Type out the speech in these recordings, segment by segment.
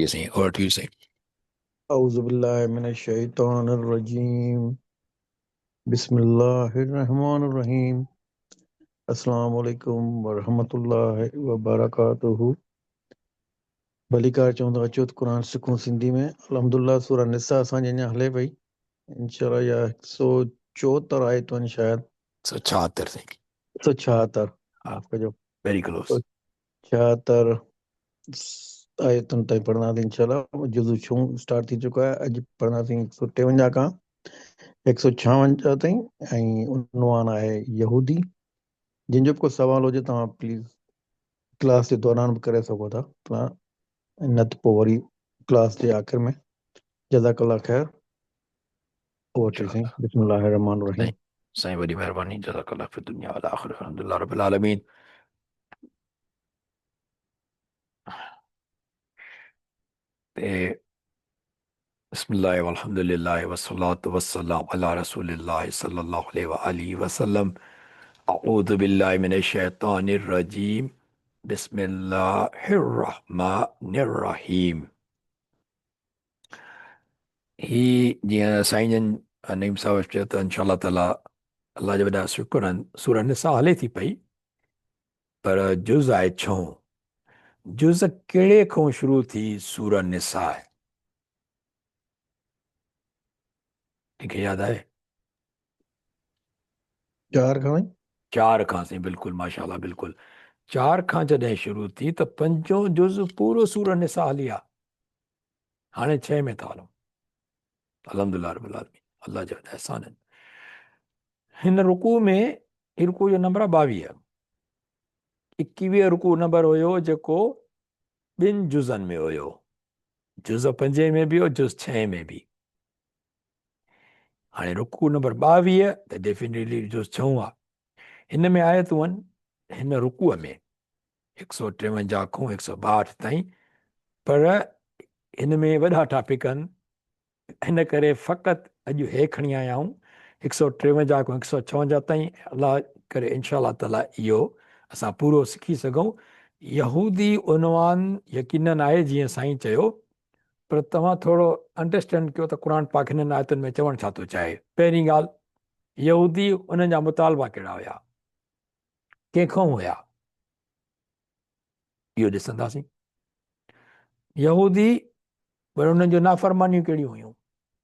जी साईं, over two you Sain. अऊज़ु बिल्लाहि मिनश-शैतानिर रजीम। बिस्मिल्लाहिर्रहमानिर्रहीम। अस्सलाम वालेकुम वरहमतुल्लाहि वबरकातुहू। भलीकार चवंदा अचो त क़ुरान सिखूं सिंधी में। अल्हम्दुलिल्लाह सूरा निसा असांजी अञा हले पई, इंशाअल्लाह या 174 आयतूं आहिनि शायदि। 176 साईं। 176, हा, माफ़ कजो। Very close. 176 आयतुनि ताईं पढ़ंदासीं इंशाअल्लाह। जुज़ू छहों स्टार्ट थी चुको आहे, अॼु पढ़ंदासीं 153 खां 156 ताईं ऐं उनवान आहे यहूदी। जंहिंजो बि को सवाल हुजे तव्हां प्लीज़ क्लास जे दौरान बि करे सघो था, न त पोइ वरी क्लास जे आख़िर में। जज़ाकल्लाह ख़ैर। ओवर टू साईं। बिस्मिल्लाहिर्रहमानिर्रहीम। साईं वॾी महिरबानी, जज़ाकल्लाह फ़ी दुनिया वल आख़िरत, अल्हम्दुलिल्लाह रब्बिल आलमीन। ते बिस्मिल्लाह वल्हम्दुलिल्लाह वस्सलातु वस्सलाम अला रसूलिल्लाह सल्लल्लाहु अलैहि व आलिहि वसल्लम। अऊज़ु बिल्लाहि मिनश शैतानिर रजीम। बिस्मिल्लाहिर्रहमानिर्रहीम। ही जीअं साईं जन नईम साहिब चयो त इंशा ताला अलाह जा वॾा शुक्र आहिनि, सूरा निसा हले थी पई, पर जुज़ आहे छहों। जुज़ कहिड़े खां शुरू थी सूरा निसा आहे? कंहिंखे यादि आहे? 4 खां। 4 खां साईं, बिल्कुलु माशाअल्लाह, बिल्कुलु 4 खां जॾहिं शुरू थी त पंजों जुज़ पूरो सूरा निसा हली आहे। हाणे 6 में था हलूं। अल्हम्दुलिल्लाह रब्बिल आलमीन, अलाह जा वॾा अहसान आहिनि। हिन रुकू में, ही रुकू जो नंबर आहे 22, 21 रुकू नंबर हुयो जेको ॿिनि जुज़नि में हुयो, जुज़ पंजे में बि हुयो, जुज़ 6 में बि। हाणे रुकू नंबर 22 त डेफिनेटली जुज़ छहों आहे। हिन में आयतूं आहिनि, हिन रुकूअ में 153 खां 162 ताईं, पर हिन में वॾा टॉपिक आहिनि, हिन करे फ़क़ति अॼु हे खणी आया आहियूं 153 खां 156 ताईं। अलाह करे इंशा ताला इहो असां पूरो सिखी सघूं। यहूदी उनवान यकीनन आहे जीअं साईं चयो, पर तव्हां थोरो अंडरस्टैंड कयो त क़ुरान पाक हिननि आयतुनि में चवणु छा थो चाहे। पहिरीं ॻाल्हि, यहूदी उन्हनि जा मुतालबा कहिड़ा हुया, कंहिंखां हुया, इहो ॾिसंदासीं। यहूदी पर उन्हनि जो नाफ़रमानियूं कहिड़ियूं हुयूं?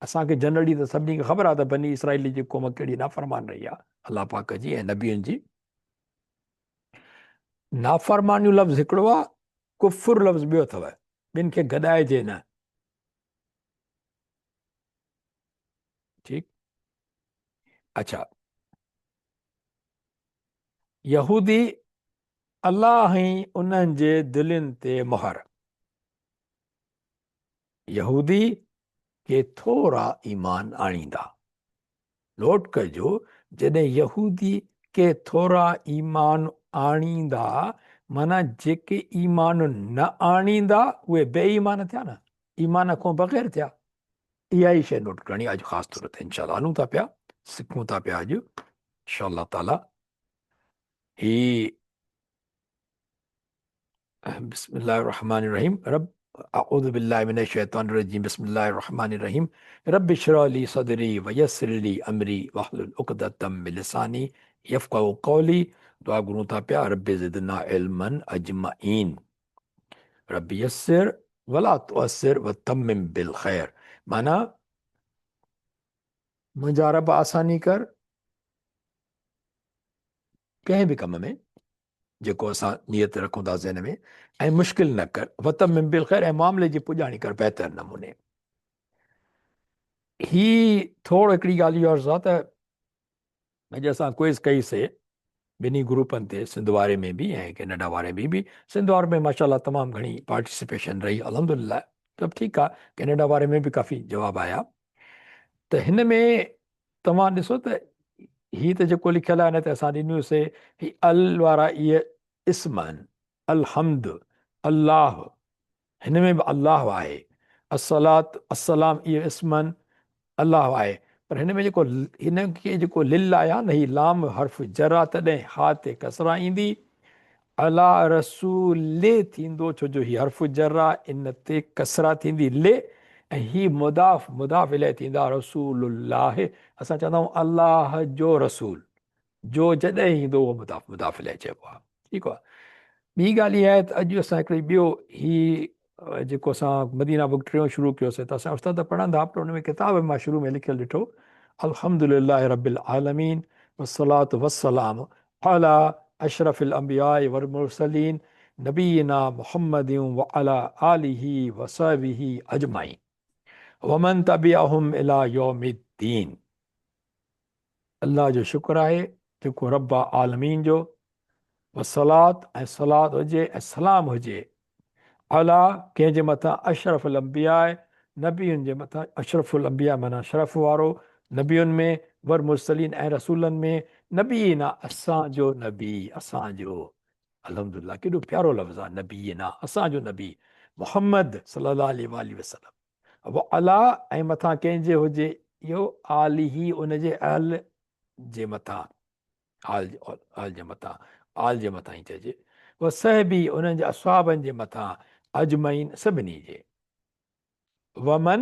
असांखे जनरली त सभिनी खे ख़बर आहे त बनी इसराइल जी क़ौम कहिड़ी नाफ़रमान रही आहे अलाह पाक जी ऐं नबियुनि जी। नाफ़रमानियूं लफ़्ज़ हिकिड़ो आहे, कुफुर लफ़्ज़ ॿियो अथव, ॿिनि खे गॾाइजे न। ठीकु, अच्छा, यहूदी अलाह ऐं उन्हनि जे दिलनि ते मुहर। यहूदी के थोरा ईमान आणींदा। नोट कजो, जॾहिं यहूदी के थोरा ईमान आणींदा, माना जेके ईमान न आणींदा उहे बेईमान थिया न, ईमान खां बग़ैर थिया। इहा ई शइ नोट करणी अॼु ख़ासि तौर ते इंशाअल्लाह हलूं था पिया, सिखूं था पिया अॼु इंशाअल्लाह ताला। ही बिस्मिल्लाहिर्रहमानिर्रहीम। रब अऊज़ु बिल्लाहि मिनश शैतानिर रजीम। बिस्मिल्लाहिर्रहमानिर्रहीम। रब्बि इश्रह ली सदरी व यस्सिर ली अमरी वहलुल उक़दतम मिन लिसानी यफ़क़हू क़ौली। दुआ घुरूं था पिया, रब्बि ज़िदना इल्मन अजमईन, रब्बि यस्सिर वला तुअस्सिर व तम्मिम बिल ख़ैर। माना मुंहिंजा रब आसानी कर कंहिं बि कम में जेको असां नियत रखूं था ज़हन में, ऐं मुश्किल न कर, वतम्मिम बिल ख़ैर, ऐं मामले जी पुॼाणी कर बहितर नमूने। ही थोरो हिकिड़ी ॻाल्हि इहो अर्ज़ु आहे त अॼु असां क्विज़ कईसीं ॿिन्ही ग्रुपनि ते, सिंध वारे में बि ऐं कैनेडा वारे में बि। सिंध वारे में माशाअल्लाह तमामु घणी पार्टिसिपेशन रही, अल्हम्दुलिल्लाह सभु ठीकु आहे। कैनेडा वारे में बि काफ़ी जवाब आया। त हिन में तव्हां ॾिसो त ही त जेको लिखियलु आहे हिन ते असां ॾिनियूंसीं, ही अल वारा इहे इस्म आहिनि, अलहम्द, अल्लाह, हिन में बि अल्लाह आहे, अस्सलात अस्सलाम, इहे इस्म आहिनि, अल्लाह आहे। पर हिन में जेको हिनखे जेको लिल आहे न, ही लाम हर्फ जर आहे, तॾहिं हा ते कसरा ईंदी। عليٰ رسول ٿيندو ڇو جو هي حرف جر آ ان تي ڪسره ٿيندي ل ۽ هي مضاف مضاف اليه ٿيندا رسول الله اسان چوندا آهيون الله جو رسول جو جڏهن ايندو اهو مضاف مضاف اليه چئبو آ ٺيڪ آ ٻي ڳالهه اها آهي ته اڄ اسان هڪڙي ٻيو هي جيڪو اسان مدينه بڪ ٽيون شروع ڪيوسي ته اسان استاد پڙهندا پر ان ۾ ڪتاب ۾ مان شروع ۾ لکيل ڏٺو الحمدلله رب العالمين والصلاة والسلام علي اشرف الانبياء والمرسلين نبينا محمد وعلى آله وصحبه اجمعين ومن تبعهم الى يوم الدين الله جو شڪر آهي جيڪو رب عالمين جو وصلات ۽ صلات هجي ۽ سلام هجي عليٰ ڪنهن جي مٿان اشرف الانبياء نبين جي مٿان اشرف الانبياء معنيٰ شرف وارو نبين ۾ والمرسلين ۽ رسولن ۾ نبينا اسان جو نبي اسان جو الحمدلله ڪيڏو پيارو لفظ آهي نبينا اسان جو نبي محمد صلي الله عليه واٰله وسلم وعليٰ ۽ مٿان ڪنهن جي هجي اهو آله ان جي اهل جي مٿان آل آل جي مٿان آل جي مٿان ئي چئجي وصحبه انهن جي اصحابن جي مٿان اجمعين سڀني جي ومن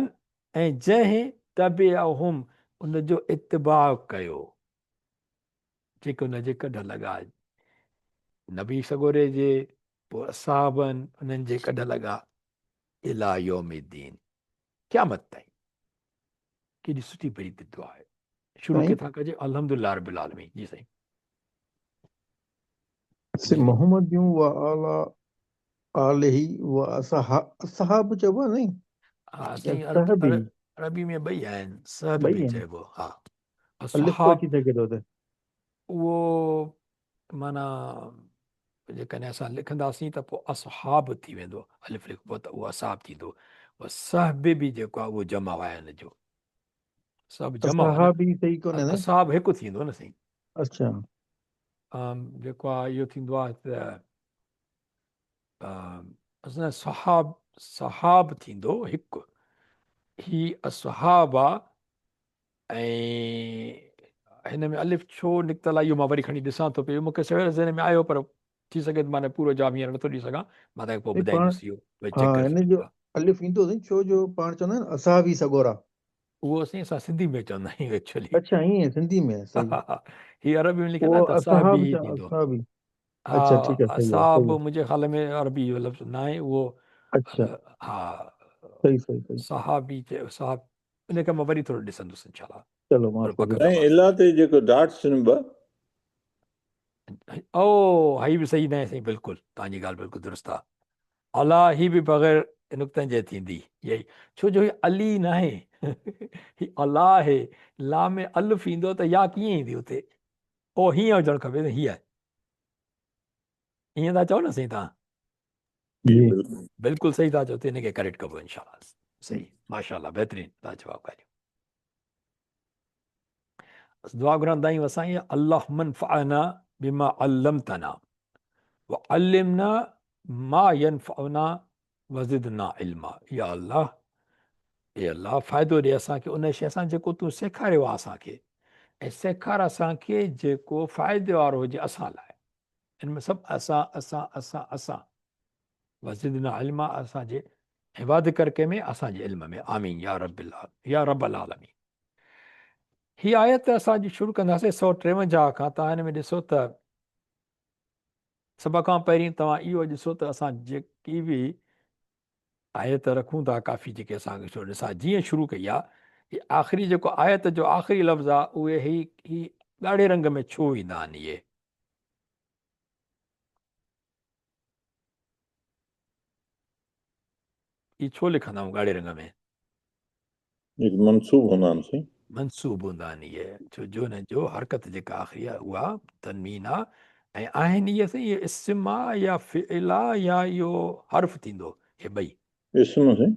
۽ جنهن تبعهم ان جو اتباع ڪيو جيڪي ان جي ڪڍ لڳا نبي سڳوري جي پوء اصحابن انهن جي ڪڍ لڳا الي يوم الدين قيامت تائين ڪيڏي سٺي ڀري دعا آهي شروع ڪٿان ڪجي الحمدلله رب العالمين جي سائين سي محمد جون و اعلي آله و اصحاب چئبو آهي سائين ها سائين عربي ۾ ٻئي آهن صحب به چئبو ها اصحاب اچي سگهي ٿو ته اهو معنيٰ جيڪڏهن اسان لکنداسين ته پوء اصحاب ٿي ويندو الف لکبو ته اهو اصحاب ٿيندو صحب به جيڪو آهي اهو جمع آهي ان جو سڀ جمع اصحاب ئي صحيح ڪونهي نه اصحاب هڪ ٿيندو نه سائين اچھا جيڪو آهي اهو ٿيندو آهي ته اسان صحاب صحاب ٿيندو هڪ هي اصحاب آ ۽ هن ۾ الف ڇو نڪتل آهي اهو مان وري کڻي ڏسان ٿو پيو مون کي سوير ذهن ۾ آيو پر ٿي سگهي ته مان پورو جواب هينئر نٿو ڏئي سگهان مان توهان کي پوء ٻڌائيندس اهو وري چيڪ ڪري هن جو الف ايندو سائين ڇو جو پاڻ چوندا آهن اصحابي سڳورا اهو سائين اسان سنڌي ۾ چوندا آهيون ايڪچوئلي اڇا ائين سنڌي ۾ صحيح هي عربي ۾ لکيل آهي ته اصحابي ئي ٿيندو اصحابي اڇا ٺيڪ آهي صحيح اصحاب منهنجي خيال ۾ عربي جو لفظ ناهي اهو اڇا ها صحيح صحيح صحيح صحابي صحاب ان کي مان وري ٿورو ڏسندس انشاء الله چلو معاف ڪجو سائين الا تي جيڪو ڊاٽس آهن ٻه. او هي به صحيح ناهي سائين بلڪل توهان جي ڳالهه بلڪل درست آ الا هي به بغير نقطن جي ٿيندي يهي ڇو جو هي علي ناهي هي الا آهي لا ۾ الف ايندو ته يا ڪيئن ايندي اتي او هيئن هجڻ کپي نه هيئن ائين ٿا چئو نه سائين توهان جي بلڪل بلڪل صحيح ٿا چئو ته ان کي ڪريڪٽ ڪبو انشاء الله صحيح ماشاءالله بهترين لاجواب ڳالهيون دعا گهرندا آهيون اسان يا اللهم انفعنا بما علمتنا وعلمنا ما ينفعنا وزدنا علما يا الله اي الله فائدو ڏي اسان کي ان شيء سان جيڪو تون سيکاريو آهي اسان کي ۽ سيکار اسان کي جيڪو فائدي وارو هجي اسان لاء ان ۾ سڀ اسان اسان اسان اسان وزدنا علما اسان جي ۽ واڌ ڪر ڪنهن ۾ اسان جي علم ۾ آمين يا رب يا رب العالمين هي آيت اسان جي شروع ڪنداسين 153 کان توهان هن ۾ ڏسو ته سڀ کان پهرين توهان اهو ڏسو ته اسان جيڪي به آيت رکون ٿا ڪافي جيڪي اسان کي اسان جيئن شروع ڪئي آ هي آخري جيڪو آيت جو آخري لفظ آ اهي هي هي ڳاڙهي رنگ ۾ ڇو ايندا آهن اهي هي ڇو لکندا آهيون ڳاڙهي رنگ ۾؟ جيڪي منصوب هوندا آهن سائين. منصوب هوندا آهن اهي ڇو جو هن جو حرڪت جيڪا آخري آهي اها تنوين آهي ۽ آهن اهي سائين اهي اسم آهي يا فعل آهي يا اهو حرف ٿيندو اهي ٻئي. اسم سائين.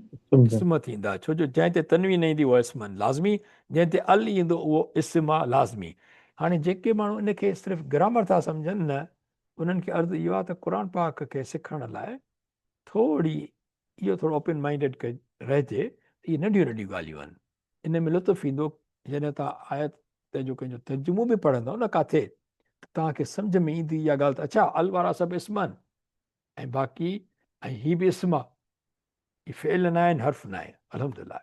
اسم ٿيندا ڇو جو جنهن تي تنوين ايندي اهو اسم آهن لازمي جنهن تي ال ايندو اهو اسم آهي لازمي هاڻي جيڪي ماڻهو ان کي صرف گرامر ٿا سمجهن نه انهن کي عرض اهو آهي ته قرآن پاڪ کي سکڻ لاء ٿوري اهو ٿورو اوپن مائنڊيڊ رهجي ته اهي ننڍيون ننڍيون ڳالهيون آهن ان ۾ لطف ايندو جڏهن توهان آيت جو ڪنهن جو ترجمو به پڙهندو نه ڪاٿي ته توهان کي سمجهه ۾ ايندي اها ڳالهه ته اڇا ال وارا سڀ اسم آهن ۽ باقي ۽ هي به اسم آهي، هي فعل نه آهن حرف نه آهن. الحمدلله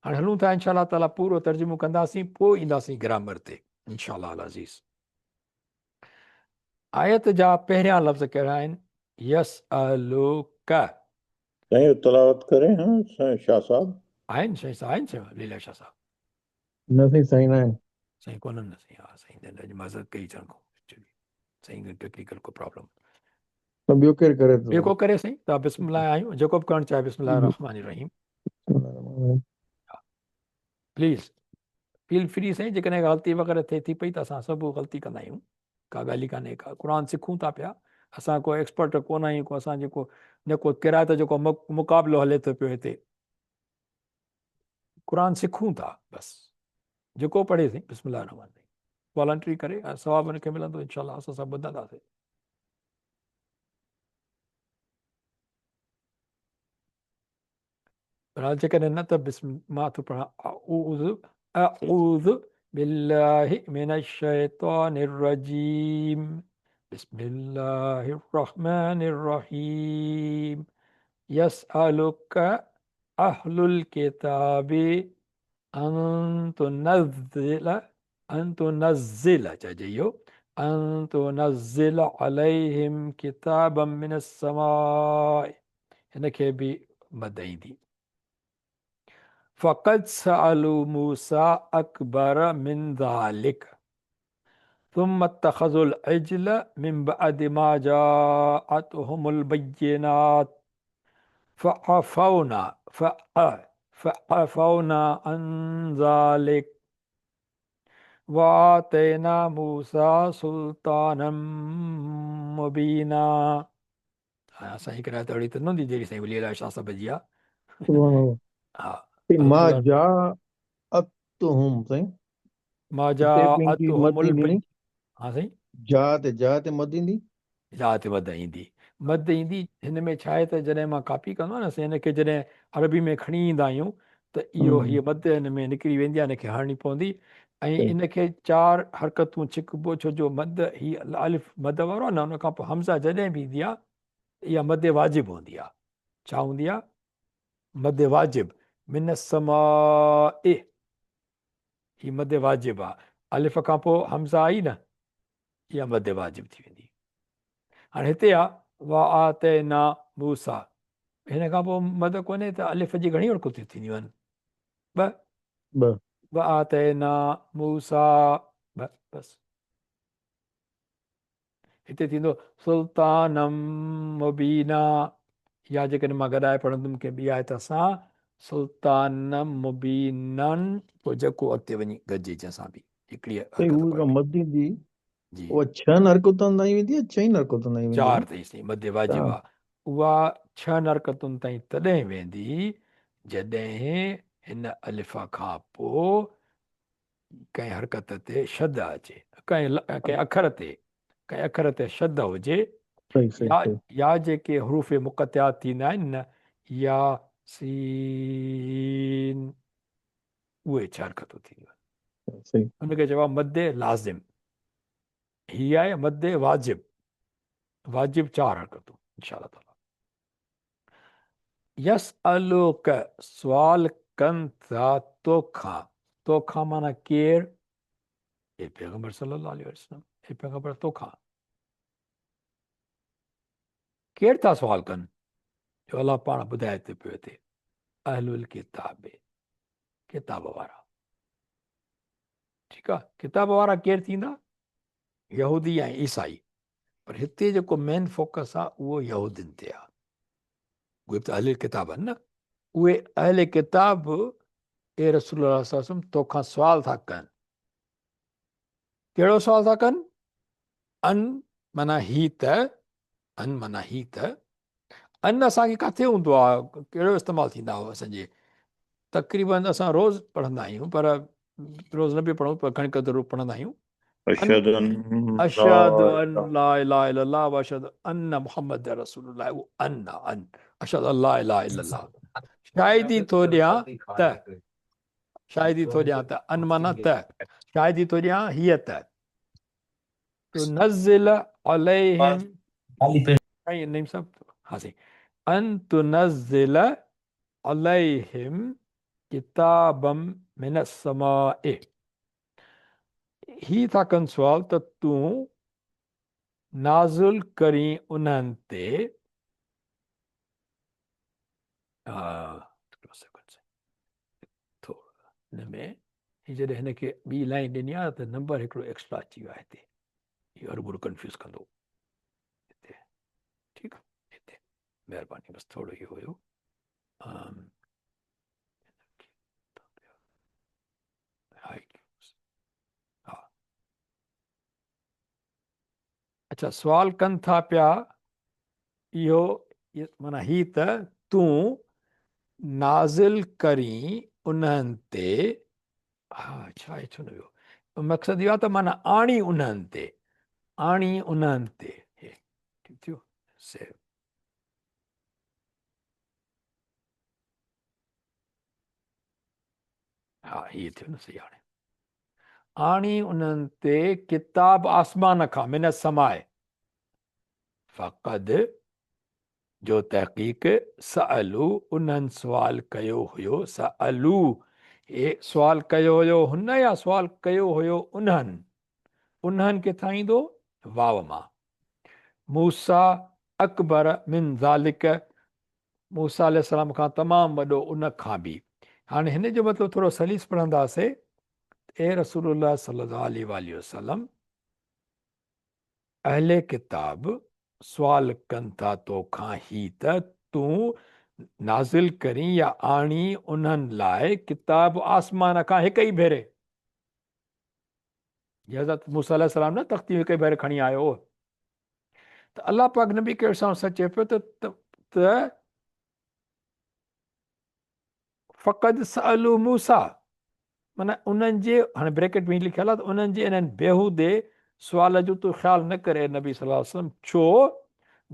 هاڻي هلون ٿا انشاء الله تعالي پورو ترجمو ڪنداسين پوء اينداسين گرامر تي انشاء الله العزيز. آيت جا پهريان لفظ ڪهڙا آهن؟ يسألوک. سائين تلاوت ڪري ها سائين شاهه صاحب. آهن سائين آهن سائين ليلا شاهه صاحب. نه سائين سائين نه آهن. سائين ڪونهن نه سائين ها سائين اڄ معذرت ڪئي اچڻ کان سائين ٽيڪنيڪل ڪو پرابلم. ته ٻيو ڪير ڪري ٿو؟ ٻيو ڪو ڪري سائين ته بسم الله آهيون جيڪو به ڪرڻ چاهي بسم الله الرحمن الرحيم. پليز فيل فري سائين جيڪڏهن غلطي وغيره ٿئي ٿي پئي ته اسان سڀ غلطي ڪندا آهيون ڪا ڳالهه ئي ڪانهي ڪا قرآن سکون ٿا پيا اسان ڪو ايڪسپرٽ ڪونه آهيون ڪو اسان جيڪو نه ڪو قرائت جو ڪو مقابلو هلي ٿو پيو هتي قرآن سکون ٿا بس جيڪو پڙهي سائين بسم الله الرحمن الرحيم والنٽري ڪري ثواب ان کي ملندو انشاءالله اسان سڀ ٻڌنداسين. بهرحال جيڪڏهن نه ته بسم مان ٿو پڙهان اعوذ اعوذ بالله من الشيطان الرجيم بسم الله الرحمن الرحيم يسألك اهل الكتاب ان تنزل ان تنزل چئجي اهو ان تنزل عليهم كتابا من السماء هن کي به مد ايندي. فقد سألوا موسى اڪبر من ذلک ثم اتخذوا العجل من بعد ما جاءتهم البينات فعفونا فعفونا عن ذلک وآتينا موسى سلطانا مبينا. ها سائين هڪ رات اهڙي ته نه هوندي جهڙي سائين ولي الله شاهه صاحب جي آ. سبحان الله. ها ما جاءتهم سائين ما جاءتهم البي ها سائين جا تي جا تي مد ايندي جا تي مد ايندي مد ايندي هن ۾ ڇا آهي ته جڏهن مان ڪاپي ڪندو آهيان نه سائين هن کي جڏهن عربي ۾ کڻي ايندا آهيون ته اهو هيء مد هن ۾ نڪري ويندي آهي هن کي هڻڻي پوندي ۽ ان کي چار حرڪتون ڇڪبو ڇو جو مد هي الف مد وارو آهي نه ان کان پوء همزه جڏهن به ايندي آهي اها مد واجب هوندي آهي ڇا هوندي آهي مد واجب من السماء هي مد واجب آهي الف کان پوء همزه آئي نه اها مد واجب ٿي ويندي هاڻي هتي آ وآتينا موسيٰ هن کان پوء مد ڪونهي ته الف جي گهڻي حرڪتون ٿينديون آهن ٻه ٻه وآتينا موسيٰ ٻه بس هتي ٿيندو سلطانا مبينا يا جيڪڏهن مان گڏائي پڙهندم ڪنهن ٻي آيت سان سلطانا مبينا پوء جيڪو اڳتي وڃي گڏجي جنهن سان به هڪڙي حرڪت مد ايندي جي. اها ڇهن حرڪتن تائين ويندي يا چئن حرڪتن تائين ويندي؟ چار تائين سائين مد واجب آ. اها ڇهن حرڪتن تائين تڏهن ويندي جڏهن هن الف کان پوء ڪنهن حرڪت تي شد اچي، ڪنهن ڪنهن اکر تي ڪنهن اکر تي شد هجي صحيح صحيح يا صحيح. يا جيڪي حروف مقطعات ٿيندا آهن نه يا سين اهي ڇهه حرڪتون ٿينديون آهن. صحيح. ان کي چئبو آهي مد لازم. هي آهي مد واجب. واجب چار حرڪتون انشاء الله تعالي. يسألوک سوال ڪن ٿا توکان، توکان معنيٰ ڪير؟ اي پيغمبر صلي الله عليه وسلم، اي پيغمبر توکان. ڪير ٿا سوال ڪن؟ جو الله پاڻ ٻڌائي ٿو پيو هتي اهل الڪتاب ڪتاب وارا. ٺيڪ آ، ڪتاب وارا ڪير ٿيندا؟ يهودي ۽ عيسائي. پر هتي جيڪو مين فوڪس آ اهو يهودين تي آ. اهي به ته اهل ڪتاب آهن نه. اهي اهل ڪتاب اي رسول الله صلي الله عليه وسلم توکان سوال ٿا ڪن. ڪهڙو سوال ٿا ڪن؟ ان معنيٰ هي ته، ان معنيٰ هي ته، ان اسان کي ڪاٿي هوندو آ، ڪهڙو استعمال ٿيندا هو اسان جي تقريبن اسان روز پڙهندا آهيون پر روز نه به پڙهون پر گهڻي قدر پڙهندا آهيون. اشهد ان اشهد ان لا اله الا الله واشهد ان محمد رسول الله اهو ان ان اشهد ان لا اله الا الله شاهدي ٿو ڏيان ته شاهدي ٿو ڏيان ته ان معنيٰ ته شاهدي ٿو ڏيان هيء ته. تنزل عليهم سائين نعيم صاحب ها سائين ان تنزل عليهم ڪتابا من السماء هي ٿا ڪن سوال ته تون نازل ڪرين انهن تي ٿورو هن ۾ هي جڏهن هن کي ٻي لائن ڏني آهي ته نمبر هڪڙو ايڪسٽرا اچي ويو آهي هتي اهو هربرو ڪنفيوز ڪندو هتي ٺيڪ هتي مهرباني بس ٿورو اهو هيو ها اڇا سوال ڪن ٿا پيا اهو معنيٰ هي ته تون نازل ڪرين انهن تي ها ڇا آهي ڇو نه ويو مقصد اهو آهي ته معنيٰ آڻي انهن تي آڻي انهن تي ٺيڪ ٿيو سيو ها هي ٿيو نه صحيح هاڻي آڻي انهن تي ڪتاب آسمان کان من السماء فقد جو تحقيق سألو انهن سوال ڪيو هيو سألو هي سوال ڪيو هيو هن يا سوال ڪيو هيو انهن انهن ڪٿان ايندو واو مان موسيٰ اڪبر من ذالڪ موسيٰ عليه السلام کان تمام وڏو ان کان به. هاڻي هن جو مطلب ٿورو سليس پڙهنداسي ته اي رسول الله صلي الله عليه واٰله وسلم اهل ڪتاب سوال ڪن ٿا تو کان هي ته تون نازل ڪرين يا آڻين انهن لاء ڪتاب آسمان کان هڪ ئي ڀيري جي حضرت موسيٰ عليه السلام نه تختيون هڪ ئي ڀيري کڻي آيو هو ته الله پاڪ نبي ڪريم صلي الله عليه وسلم چئي پيو ته ته فقد سألوا موسيٰ معنی انهن جي هاڻي بريڪٽ ۾ لکيل آهي ته انهن جي انهن بيهودي سوال جو تو خيال نه ڪري نبي صلي الله عليه وسلم ڇو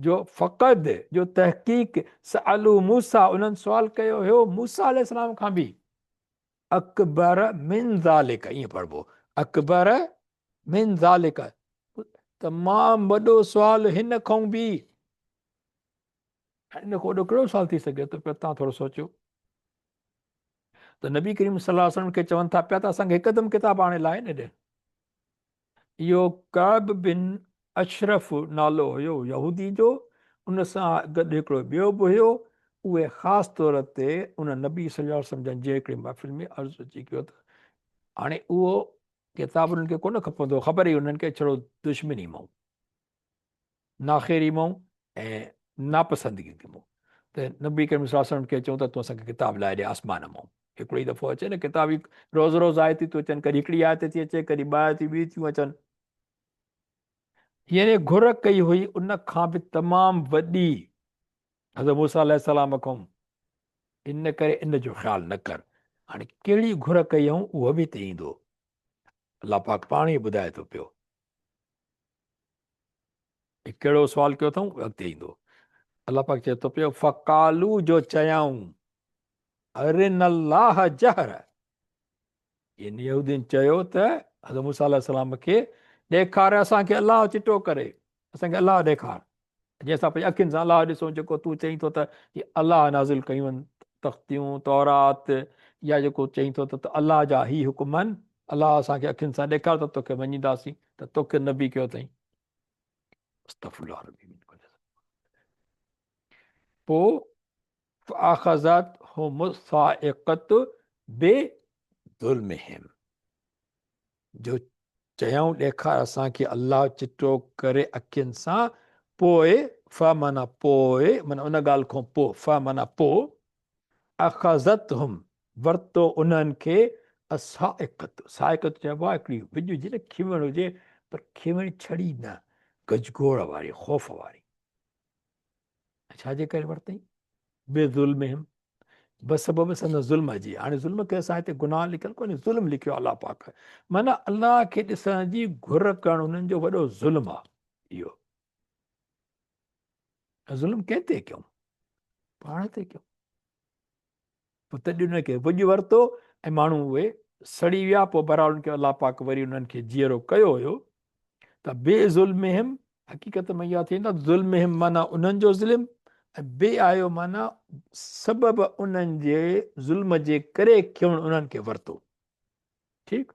جو فقد جو تحقيق سألوا موسيٰ انهن سوال ڪيو هيو موسيٰ عليه السلام کان به اڪبر من ذالڪ ائين پڙهبو اڪبر من ذالڪ تمام وڏو سوال هن کان به هن کان وڏو ڪهڙو سوال ٿي سگهي ٿو پيو تان ٿورو سوچيو ته نبي ڪريم صلي الله عليه وسلم کي چون ٿا پيا ته اسان کي هڪدم ڪتاب آڻي لاهي نه ڏي اهو ڪعب بن اشرف نالو هيو يهودي جو، ان سان گڏ هڪڙو ٻيو به هيو، اهي خاص طور تي ان نبي صلي الله عليه وسلم جن جي هڪڙي محفل ۾ عرض اچي ڪيو ته هاڻي اهو ڪتاب انهن کي ڪونه کپندو، خبر هئي انهن کي ڇڙو دشمني مئون. ناخيري مئون ۽ ناپسندگي مئون ته نبي ڪريم صلي الله عليه وسلم کي چئون ته تون اسان کي ڪتاب لاهي ڏي آسمان مئون هڪڙو ئي دفعو اچي نه ڪتاب ئي روز روز آيتون ٿيون اچن ڪڏهن هڪڙي آيت ٿي اچي ڪڏهن ٻه آيتون ٻي ٿيون اچن يعني گهر ڪئي هئي ان کان به تمام وڏي حضرت موسيٰ عليه السلام کان ان ڪري ان جو خيال نه ڪر هاڻي ڪهڙي گهر ڪئي هئون اهو به هتي ايندو الله پاڪ پاڻ ئي ٻڌائي ٿو پيو ڪهڙو سوال ڪيو اٿئون اڳتي ايندو الله پاڪ چئي ٿو پيو فقالو جو چيائون ارن الله جهر يعني يهودين چيو ته حضرت موسيٰ عليه السلام کي ڏيکار اسان کي الله چٽو ڪري اسان کي الله ڏيکار جنهن سان پنهنجي اکين سان الله ڏسون جيڪو تون چئين ٿو ته هي الله نازل ڪيون تختيون تورات يا جيڪو چئين ٿو ته الله جا هي حڪم آهن الله اسان کي اکين سان ڏيکار ته توکي مڃينداسين ته توکي نبي ڪيو اٿئي استغفر الله ربي من كل پوء فاخذتهم الصاعقه بظلمهم جو چيائون ڏيکار اسان کي الله چٽو ڪري اکين سان پوء ف معنيٰ پوء معنيٰ ان ڳالهه کان پوء ف معنيٰ پوء اخذتهم ورتو انهن کي الصاعقة صاعقة چئبو آهي هڪڙي وڄ هجي نه کيوڻ هجي پر کيوڻ ڇڙي نه گجگوڙ واري خوف واري ڇا جي ڪري ورتائين بظلمهم بسبب سندن ظلم جي هاڻي ظلم کي اسان هتي گناهه لکيل ڪونهي ظلم لکيو الله پاڪ معنيٰ الله کي ڏسڻ جي گهر ڪرڻ انهن جو وڏو ظلم آهي اهو ظلم ڪنهن تي ڪيون پاڻ تي ڪيون پوء تڏهن انهن کي وڄ ورتو ۽ ماڻهو اهي سڙي ويا پوء بهرحال ان کي الله پاڪ وري انهن کي جيئرو ڪيو هيو ته بي ظلمهم حقيقت ۾ اها ٿئي نه ظلمهم معنيٰ انهن جو ظلم ۽ بي آيو معنيٰ سبب انهن جي ظلم جي ڪري کيون انهن کي ورتو. ٺيڪ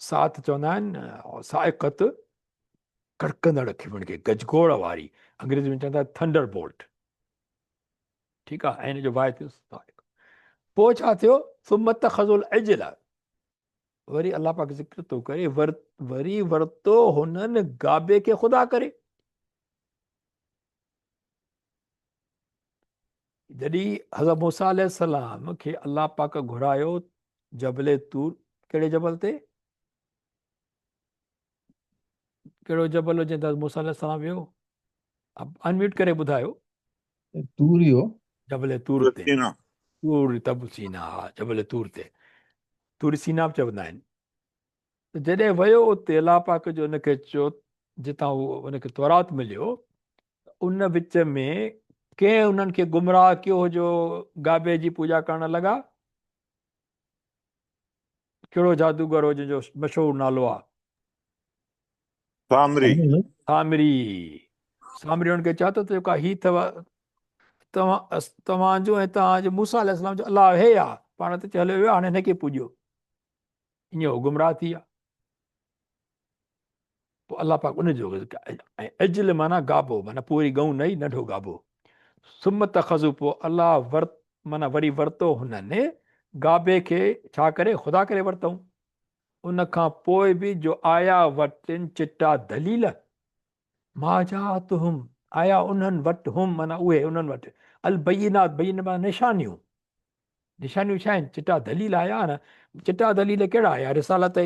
ساعت چوندا آهن سائقت ڪڙڪندڙ کيون کي گجگوڙ واري انگريزي ۾ چوندا آهن ٿنڊر بولٽ. ٺيڪ آهي ۽ ان جو واء ٿيو سائق. پوء ڇا ٿيو ثم اتخذوا العجل وري الله پاڪ ذڪر ٿو ڪري وري ورتو هنن گابي کي خدا ڪري. جڏهن حضرت موسيٰ عليه السلام کي الله پاڪ گهرايو جبل طور، ڪهڙي جبل تي؟ ڪهڙو جبل هو جنهن تي حضرت موسيٰ عليه السلام ويو؟ انميوٽ ڪري ٻڌايو. طور ئي هو. جبل طور تي. طور تب سينا، ها جبل طور تي، طور سينا به چوندا آهن. ته جڏهن ويو اتي الله پاڪ جو ان کي چيو جتان هو ان کي تورات مليو، ان وچ ۾ ڪنهن انهن کي گمراهه ڪيو هو جو گابي جي پوڄا ڪرڻ لڳا؟ ڪهڙو جادوگر هو جنهن جو مشهور نالو آهي؟ سامري. سامري. سامري انهن کي چيو ته جيڪا هي اٿو توهان جو ۽ توهان جي موسيٰ عليه السلام جو الله هي آهي، پاڻ ته هليو ويو هاڻي هن کي پوڄيو. ائين هو گمراهه ٿي ويا. پوء الله پاڪ ان جو ۽ عجل معنيٰ گابو معنيٰ پوري ڳئون نه ئي ننڍو گابو. ثم اتخذوا پوء الله ورت معنيٰ وري ورتو هنن گابي کي ڇا ڪري خدا ڪري ورتائون. ان کان پوء به جو آيا وٽن چٽا دليل ما جاءتهم آيا انهن وٽ هم معنيٰ اهي انهن وٽ البينات بينات معنيٰ نشانيون نشانيون ڇا آهن چٽا دليل آيا نه چٽا دليل ڪهڙا آيا رسالت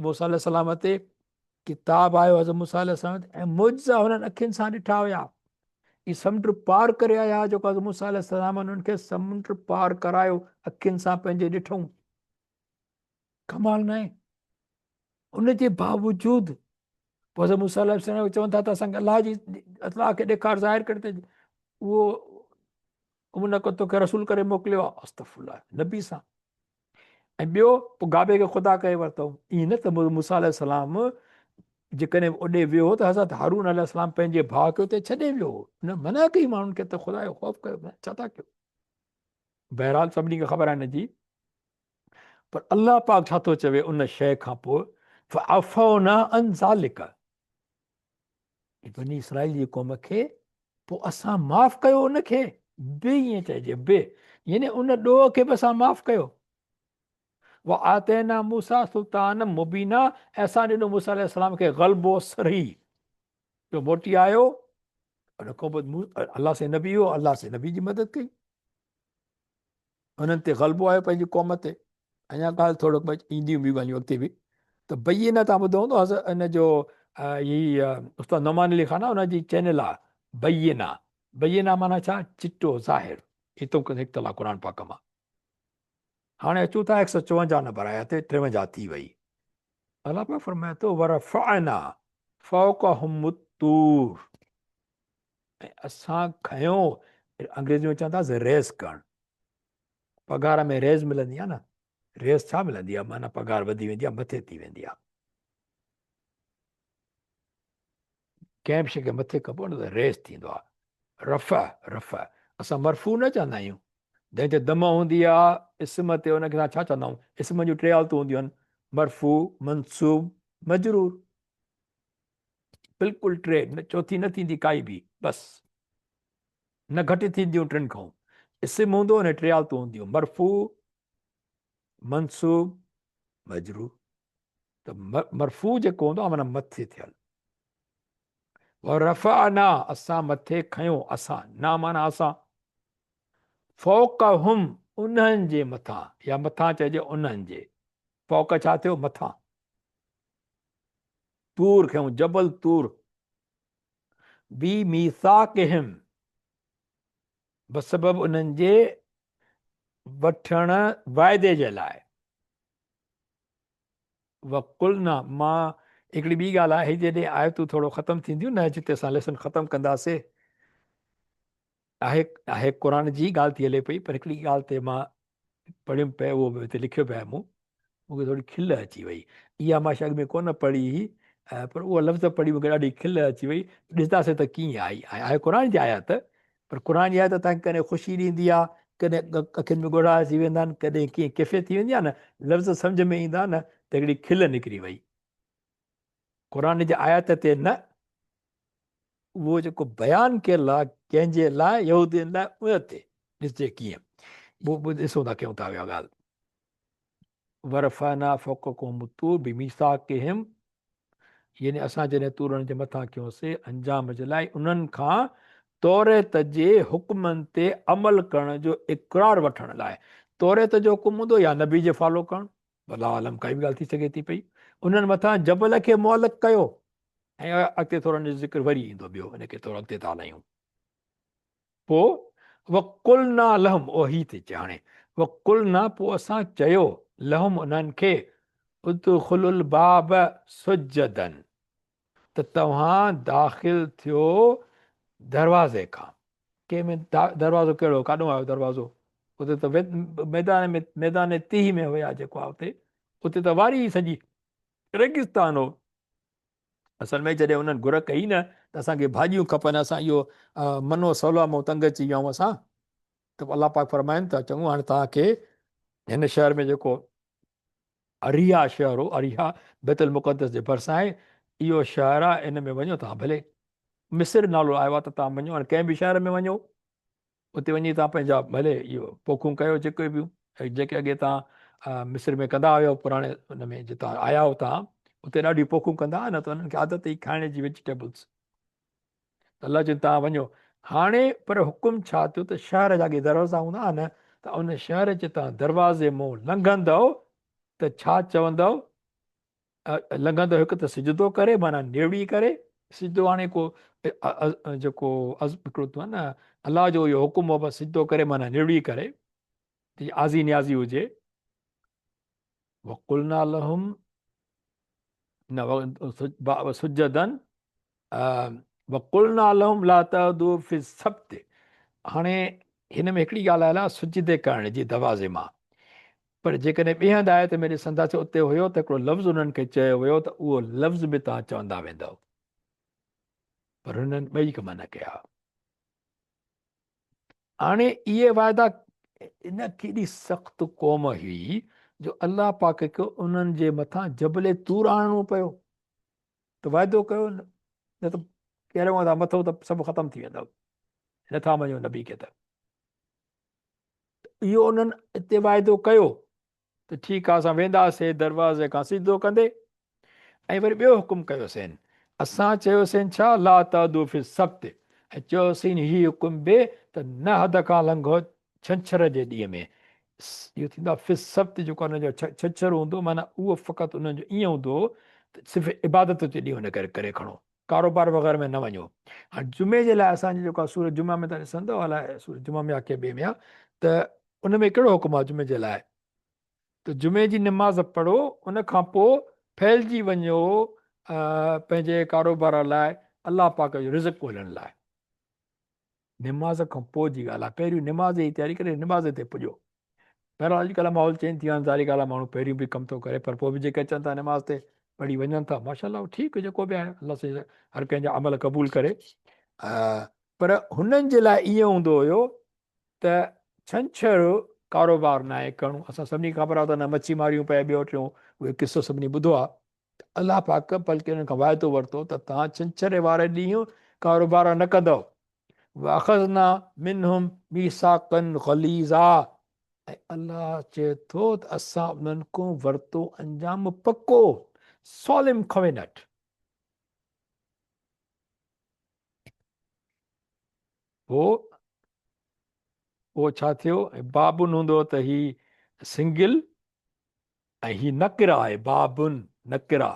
موسيٰ عليه السلام تي ڪتاب آيو حضرت موسيٰ عليه السلام تي ۽ معجزا هنن اکين سان ڏٺا هيا اي سمنڊ پار ڪري آيا جيڪو حضرت موسيٰ عليه السلام انهن کي سمنڊ پار ڪرايو اکين سان پنهنجي ڏٺو ڪمال نه آهي ان جي باوجود پوء حضرت موسيٰ عليه السلام چون ٿا ته اسان کي الله جي الله کي ڏيکار ظاهر ڪري ته اهو ان کو توکي رسول ڪري موڪليو آهي استغفر الله نبي سان ۽ ٻيو پوء گابي کي خدا ڪري ورتو ائين نه ته موسيٰ عليه السلام جيڪڏهن اوڏي ويو ته حضرت هارون عليه السلام پنهنجي ڀاء کي اتي ڇڏي ويو هو ان منع ڪئي ماڻهن کي ته خدا جو خوف ڪيو ڇا ٿا ڪيو بهرحال سڀني کي خبر آهي نه جي پر الله پاڪ ڇا ٿو چوي ان شيء کان پوء فعفونا عن ذلک بني اسرائيل جي قوم کي پوء اسان معاف ڪيو ان کي به ائين چئجي به يعني ان ڏوهه کي به اسان معاف ڪيو وآتينا موسيٰ سلطان مبينا ۽ اسان ڏنو موسيٰ عليه السلام کي غلبو سري جو موٽي آيو ان کان پوء الله سي نبي هو الله سي نبي جي مدد ڪئي انهن تي غلبو آيو پنهنجي قوم تي. اڃا ڳالهه ٿورو اينديون ٻيون ڳالهيون اڳتي به ته بينه تان ٻڌو هوندو حضرت ان جو هي استاد نعمان علي خان ان جي چينل آ بينه بينه معنی ڇا چٽو ظاهر هتو نڪتل آ قرآن پاڪ مان. هاڻي اچون ٿا 154 نمبر آيت تي 53 ٿي وئي. الله پاڪ فرمائي ٿو ورفعنا فوقهم الطور ۽ اسان کنيو انگريزي ۾ چون ٿا ريز ڪرڻ پگهار ۾ ريز ملندي آهي نه ريز ڇا ملندي آهي معنی پگهار وڌي ويندي آهي مٿي ٿي ويندي آهي ڪنهن به شيء کي مٿي ڪبو نه ته ريز ٿيندو آهي رفع رفع اسان مرفوع نه چوندا آهيون جنهن تي دم هوندي آهي اسم تي ان کي اسان ڇا چوندا آهيون اسم جون ٽي حالتون هونديون آهن مرفوع منصوب مجرور بلڪل ٽي نه چوٿين نه ٿيندي ڪائي به بس نه گهٽ ٿينديون ٽن کان اسم هوندو ان ٽي حالتون هونديون مرفوع منصوب مجرور ته مرفوع جيڪو هوندو آهي معنی مٿي ٿيل ورفعنا اسان مٿي کنيو اسان نا معنی اسان فوقهم انهن جي مٿان يا مٿان چئجي انهن جي فوق ڇا ٿيو مٿان طور کنيو جبل طور بي ميثاقهم بسبب انهن جي وٺڻ واعدي جي لاء وقلنا مان هڪڙي ٻي ڳالهه آهي جڏهن آيتون ٿورو ختم ٿينديون نه جتي اسان ليسن ختم ڪنداسي آهي آهي قرآن جي ڳالهه ٿي هلي پئي پر هڪڙي ڳالهه تي مان پڙهيم پئي اهو به هتي لکيو پيو آهي مون مون کي ٿوري کل اچي وئي اها مان اڳ ۾ ڪونه پڙهي هئي. پر اهو لفظ پڙهي مونکي ڏاڍي کل اچي وئي. ڏسنداسين ته ڪيئن آئي. ۽ آهي قرآن جي آيت، پر قرآن جي آيت توهان کي ڪڏهن خوشي ڏيندي آهي، ڪڏهن اکين ۾ ڳوڙها اچي ويندا آهن، ڪڏهن ڪيئن ڪيفيت ٿي ويندي آهي نه، لفظ سمجهه ۾ ايندا نه ته هڪڙي کل نڪري وئي. قرآن جي آيت تي نه، اهو جيڪو بيان ڪيل آهي ڪنهن جي لاء، يهودين لاء، ان تي ڏسجي ڪيئن. پوء ڏسون ٿا ڪيون ٿا اها ڳالهه. ورفعنا فوقهم الطور بميثاقهم يعني اسان جڏهن طور انهن جي مٿان ڪيوسي انجام جي لاء انهن کان توريت جي حڪمن تي عمل ڪرڻ جو اقرار وٺڻ لاء. توريت جو حڪم هوندو يا نبي جي فالو ڪرڻ، والله اعلم ڪائي به ڳالهه ٿي سگهي ٿي پئي. انهن مٿان جبل کي معلق ڪيو ۽ اڳتي ٿورو ان جو ذڪر وري ايندو ٻيو ان کي ٿورو اڳتي ٿا هلايون. پوء وقلنا لهم او هي ٿي چئي هاڻي وقلنا پوء اسان چيو لهم انهن کي ادخلوا الباب سجدا ته توهان داخل ٿيو دروازي کان. ڪنهن ۾ دروازو ڪهڙو ڪاڏو آيو دروازو؟ اتي ته ميدان ۾ ميدان تيهه ۾ هيا جيڪو آهي اتي اتي ته واري ئي سڄي ريگستان هو. اصل ۾ جڏهن انهن گهر ڪئي نه ته اسان کي ڀاڄيون کپن اسان اهو منو سولا مون تنگ اچي ويا آهيون اسان ته الله پاڪ فرمائن ته چڱو هاڻي توهان کي هن شهر ۾ جيڪو اريحا شهر هو، اريحا بيت المقدس جي ڀرسان آهي، اهو شهر آهي، ان ۾ وڃو توهان ڀلي مصر نالو آيو آهي ته توهان وڃو هاڻي ڪنهن به شهر ۾ وڃو اتي وڃي توهان پنهنجا ڀلي اهو پوکون ڪيو جيڪي به جيڪي اڳي توهان مصر ۾ ڪندا هيو پراڻي ان ۾ جتان آيا هو توهان اتي ڏاڍيون پوکون ڪندا هئا نه ته انهن کي عادت هئي کائڻ جي ويجيٽيبلز ته الله چيو توهان وڃو هاڻي پر حڪم ڇا ٿيو ته شهر جا اڳي دروازا هوندا هئا نه ته ان شهر جي توهان دروازي مون لنگهندؤ ته ڇا چوندؤ لنگهندؤ هڪ ته سجدو ڪري معنيٰ نيوڙي ڪري سجدو هاڻي ڪو جيڪو هڪڙو ٿيو نه الله جو اهو حڪم هو بس سجدو ڪري معنيٰ نيوڙي ڪري آزي نيازي هجي وقلنا لهم نه سجدا وقلنا لهم لا تعدوا في السبت هاڻي هن ۾ هڪڙي ڳالهه آيل آهي سجدي ڪرڻ جي دروازي مان پر جيڪڏهن ٻئي هنڌ آيت ۾ ڏسنداسين اتي هيو ته هڪڙو لفظ انهن کي چيو ويو ته اهو لفظ به توهان چوندا ويندؤ پر هنن ٻئي ڪم نه ڪيا. هاڻي اهي وعدا ان ڪيڏي سخت قوم هئي جو الله پاڪ کي انهن جي مٿان جبل طور آڻڻو پيو ته وعدو ڪيو نه ته ڪهڙي مٿان مٿو ته سڀ ختم ٿي ويندو نٿا مڃو نبي کي ته اهو انهن اتي وعدو ڪيو ته ٺيڪ آ اسان وينداسين دروازي کان سجدو ڪندي ۽ وري ٻيو حڪم ڪيوسين اسان چيوسين ڇا لا تعدو في السبت ۽ چيوسين هي حڪم به ته نه حد کان لنگهو ڇنڇر جي ڏينهن ۾ اهو ٿيندو آهي في السبت جيڪو انهن جو ڇنڇر هوندو معنيٰ اهو فقط انهن جو ائين هوندو هو ته صرف عبادت جو ڏينهن ان ڪري ڪري کڻو ڪاروبار وغيره ۾ نه وڃو هاڻي جمعي جي لاء اسان جي جيڪو سورة جمعه ۾ تان ڏسندو الائي سورة جمعه ۾ آ ڪنهن ٻئي ۾ آ ته ان ۾ ڪهڙو حڪم آ جمعي جي لاء ته جمعي جي نماز پڙهو ان کان پوء ڦهلجي وڃو پنهنجي ڪاروبار لاء الله پاڪ جو رزق ڳولڻ لاء نماز کان پوء جي ڳالهه آهي پهريون نماز جي تياري ڪري نماز تي پڄو بهرحال اڄڪلهه ماحول چينج ٿي ويو آهي ظاهري ڳالهه آهي ماڻهو پهريون به ڪم ٿو ڪري پر پوء به جيڪي اچن ٿا نماز تي پڙهي وڃن ٿا ماشاء الله ٺيڪ جيڪو به آهي الله سائين هر ڪنهن جا عمل قبول ڪري پر هنن جي لاء ائين هوندو هيو ته ڇنڇر ڪاروبار ناهي ڪرڻو اسان سڀني کي خبر آهي ته نه مڇي ماريون پيا ٻيو ٽيون اهي قصو سڀني ٻڌو آهي ته الله پاڪ بلڪه انهن کان واعدو ورتو ته توهان ڇنڇر واري ڏينهن ڪاروبار نه ڪندؤ واخذنا منهم ميثاقا غليظا ۽ الله چئي ٿو ته اسان انهن کان ورتو انجام پڪو سالم ڪوينٽ. پوء پوء ڇا ٿيو بابن هوندو ته هي سنگل ۽ هي نڪره آهي بابن نڪره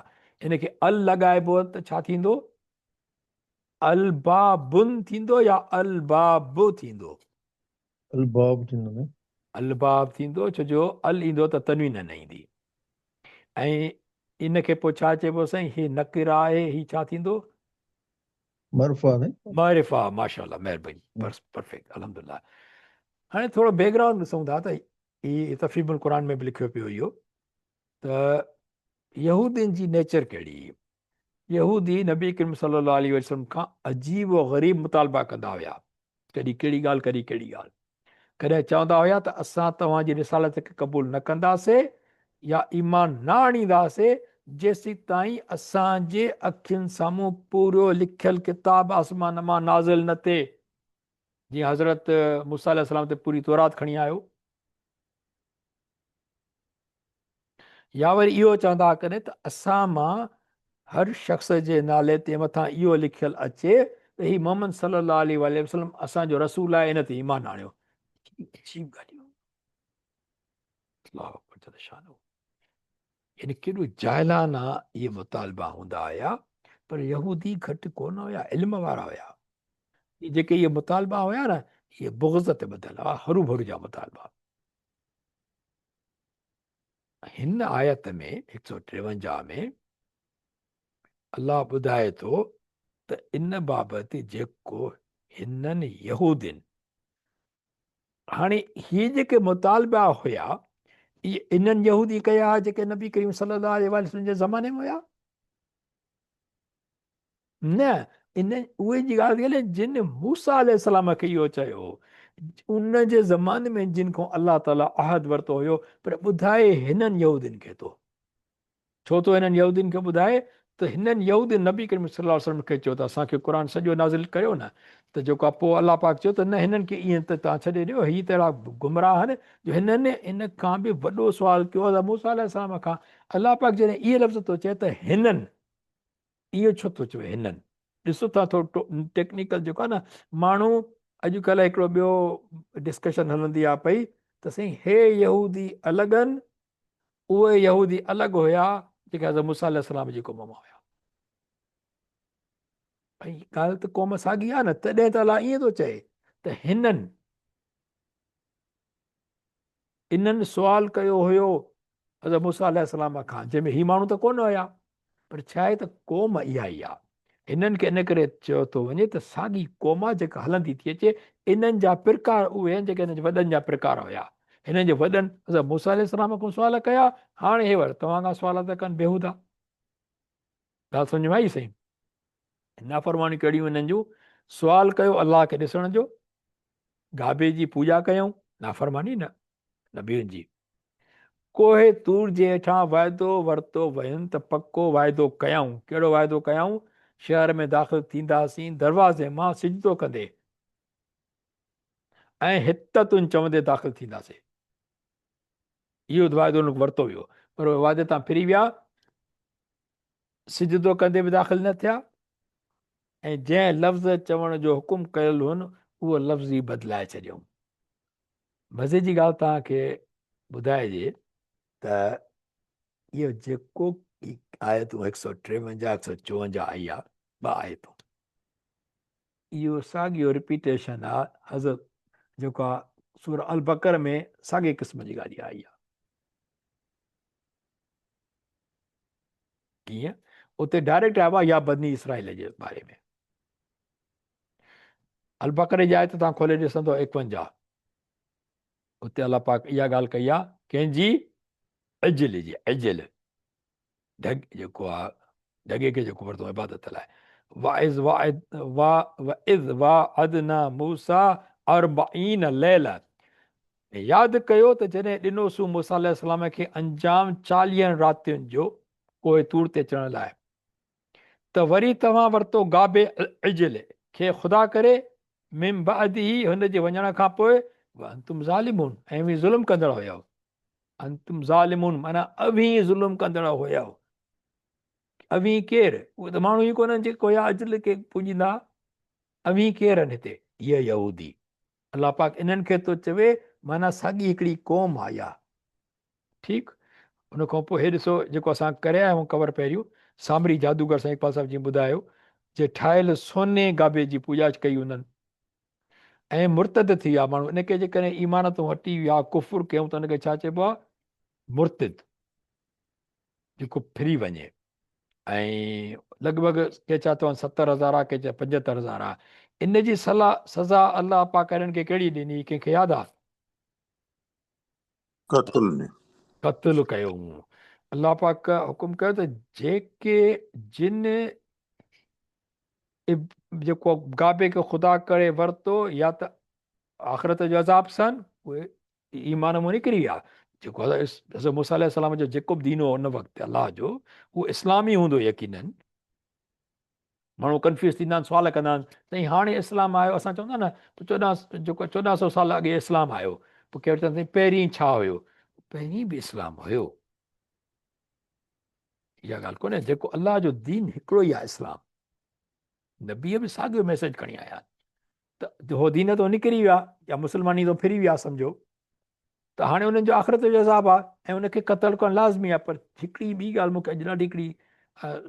ان کي ال لڳائبو ته ڇا ٿيندو البابن ٿيندو يا الباب ٿيندو الباب ٿيندو نه الباب ٿيندو ڇو جو ال ايندو ته تنوين نه ايندي ۽ ان کي پوء ڇا چئبو سائين هي نڪره آهي هي ڇا ٿيندو معرفه نه معرفه ماشاءالله مهرباني پرفيڪٽ الحمدلله هاڻي ٿورو بيڪ گرائونڊ ڏسون ٿا ته هي تفهيم القرآن ۾ به لکيو پيو اهو ته يهودين جي نيچر ڪهڙي هئي. يهودي نبي ڪريم صلي الله عليه وسلم کان عجيب و غريب مطالبا ڪندا هيا. ڪڏهن ڪهڙي ڳالهه ڪڏهن ڪهڙي ڳالهه. ڪڏهن چوندا هيا ته اسان توهان جي رسالت کي قبول نه ڪنداسي يا ايمان نه آڻينداسي جيسيتائين اسان جي اکين سامهون پورو لکيل ڪتاب آسمان مان نازل نه ٿئي. جيئن حضرت موسيٰ عليه السلام تي پوري تورات کڻي آيو. يا وري اهو چوندا ها ڪڏهن ته اسان مان هر شخص جي نالي تي مٿان اهو لکيل اچي ته هي محمد صلي الله عليه واٰله وسلم اسان جو رسول آهي ان تي ايمان آڻيو. عجيب ڳالهيون. الله اڪبر جل شانه. يعني ڪيڏو جاهلانه اهي مطالبا هوندا هيا پر يهودي گهٽ ڪونه هيا علم وارا هيا. جيڪي اهي مطالبا هيا نه اهي بغض تي ٻڌل هئا هروڀرو جا مطالبا. هن آيت ۾ 153 ۾ الله ٻڌائي ٿو ته ان بابت جيڪو هنن يهودين هاڻي هي جيڪي مطالبا هيا اهي انهن يهودي ڪيا جيڪي نبي ڪريم صلي الله عليه وسلم جي زماني ۾ هيا نه، ان اهي جي ڳالهه ٿي هلي جن موسيٰ عليه السلام کي اهو چيو هو، ان جي زماني ۾ جن کان الله تعاليٰ عهد ورتو هيو، پر ٻڌائي هنن يهودين کي ٿو. ڇو ٿو هنن يهودين کي ٻڌائي ته هنن يهودين نبي ڪريم صلي الله عليه وسلم کي چيو ته اسان کي قرآن سڄو نازل ڪريو نه ته جيڪو آهي پوء الله پاڪ چيو ته نه هنن کي ائين ته توهان ڇڏي ڏيو هي ته اهڙا گمراهه آهن جو هنن ان کان به وڏو سوال ڪيو حضرت موسيٰ عليه السلام کان. الله پاڪ جڏهن اهي لفظ ٿو چئي ته هنن اهو ڇو ٿو چوي هنن ڏسو ٿا ٿورو ٽيڪنيڪل جيڪو آهي نه ماڻهو اڄ ڪلهه هڪڙو ٻيو ڊسڪشن هلندي آ پئي ته سائين هي يهودي الڳ آهن اهي يهودي الڳ هيا جيڪي حضرت موسيٰ عليه السلام جي قوم مان هيا. ڀئي ڳالهه ته قوم ساڳي آ نه تڏهن ته الله ائين ٿو چئي ته هنن انهن سوال ڪيو هيو حضرت موسيٰ عليه السلام کان جنهن ۾ هي ماڻهو ته ڪونه هيا پر ڇا آهي ته قوم اها ئي آهي. هنن کي ان ڪري چيو ٿو وڃي ته ساڳي قوم آهي جيڪا هلندي ٿي اچي. انهن جا پرڪار اهي آهن جيڪي هنن جي وڏن جا پرڪار هيا. هنن جي وڏن حضرت موسيٰ عليه السلام کان سوال ڪيا، هاڻي هي وري توهان کان سوال ٿا ڪن بيهودا. ڳالهه سمجهه ۾ آئي سائين؟ نافرمانيون ڪهڙيون هنن جون؟ سوال ڪيو الله کي ڏسڻ جو، گابي جي پوڄا ڪيائون، نافرماني نه نبين جي. ڪوهه طور جي هيٺان وعدو ورتو وين ته پڪو وعدو ڪيائون. ڪهڙو وعدو ڪيائون؟ شهر ۾ داخل ٿينداسين، دروازي مان سجدو ڪندي ۽ حطتون چوندي داخل ٿينداسين. اهو وعدو انهن کان ورتو ويو، پر اهي وعدي تان ڦري ويا، سجدو ڪندي به داخل نه ٿيا ۽ جنهن لفظ چوڻ جو حڪم ڪيل هئن، اهو لفظ ئي بدلائي ڇڏيائون. مزي جي ڳالهه توهان کي ٻڌائجي ته اهو جيڪو آيتون هڪ سؤ ٽيونجاهه هڪ سؤ چوونجاهه آئي آ ٻه آيتون اهو ساڳيو رپيٽيشن آ حضرت جيڪو آ سورة البقر ۾ ساڳي قسم جي ڳالهه آئي آ ڪيئن اتي ڊائريڪٽ آيو آ يا بني اسرائيل جي باري ۾ البقري جي آيت تان کولي ڏسندو 51 اتي الله پاڪ اها ڳالهه ڪئي آ ڪنهن جي عجل جي عجل ڍڳ جيڪو آ ڍڳي کي جيڪو ورتو عبادت لاء واعظ واعد وا واذ واعدنا موسى 40 ليله ياد ڪيو ته جڏهن ڏنوسون موسيٰ عليه السلام کي انجام چاليهن راتين جو ڪوهه طور تي چڙهڻ لاء ته وري توهان ورتو گابي عجل کي خدا ڪري، من بعده هن جي وڃڻ کان پوء، وانتم ظالمون ۽ اوهين ظلم ڪندڙ هيؤ. انتم ظالمون معنيٰ اوهين ظلم ڪندڙ هيؤ. اوهين ڪير؟ اهي ته ماڻهو ئي ڪونهن جيڪي هيا عجل کي پوڄيندا. اوهين ڪير آهن هتي؟ هي يهودي. الله پاڪ انهن کي ٿو چوي معنيٰ ساڳي هڪڙي قوم آهي اها. ٺيڪ ان کان پوء هي ڏسو جيڪو اسان ڪري آيا آهيون ڪور پهريون سامري جادوگر سائين اقبال صاحب جيئن ٻڌايو جي ٺاهيل سوني گابي جي پوڄا ڪئي انهن ۽ مرتد ٿي ويا ماڻهو ان کي جيڪڏهن ايمان تون هٽي ويا ڪفر ڪيون ته ان کي ڇا چئبو آهي مرتد جيڪو ڦري وڃي ۽ لڳ ڀڳ ڪي چا ٿو 70000 آ ڪي چا 75000 آ ان جي صلاح سزا الله پاڪ انهن کي ڪهڙي ڏني ڪنهن کي ياد آ قتل ۾. قتل ڪيو هون. الله پاڪ حڪم ڪيو ته جيڪي جن جيڪو گابي کي خدا ڪري ورتو يا ته آخرت جو عذاب سن اهي ايمان مون نڪري ويا. جيڪو حضرت موسيٰ عليه السلام جو جيڪو به دين هو ان وقت الله جو، اهو اسلام ئي هوندو يقينن. ماڻهو ڪنفيوز ٿيندا آهن، سوال ڪندا آهن سائين هاڻي اسلام آيو، اسان چوندا نه ته 14 جيڪو 1400 سال اڳي اسلام آيو، پوء ڪير چون سائين پهرين ڇا هيو؟ پهرين به اسلام هيو، اها ڳالهه ڪونهي. جيڪو الله جو دين هڪڙو ئي آهي اسلام، نبي به ساڳيو ميسيج کڻي آيا ته هو دين تو نڪري ويا يا مسلماني تو ڦري ويا سمجهو، ته هاڻي انهن جو آخرت جو عذاب آهي ۽ ان کي قتل ڪرڻ لازمي آهي. پر هڪڙي ٻي ڳالهه مون کي اڄ ڏاڍي هڪڙي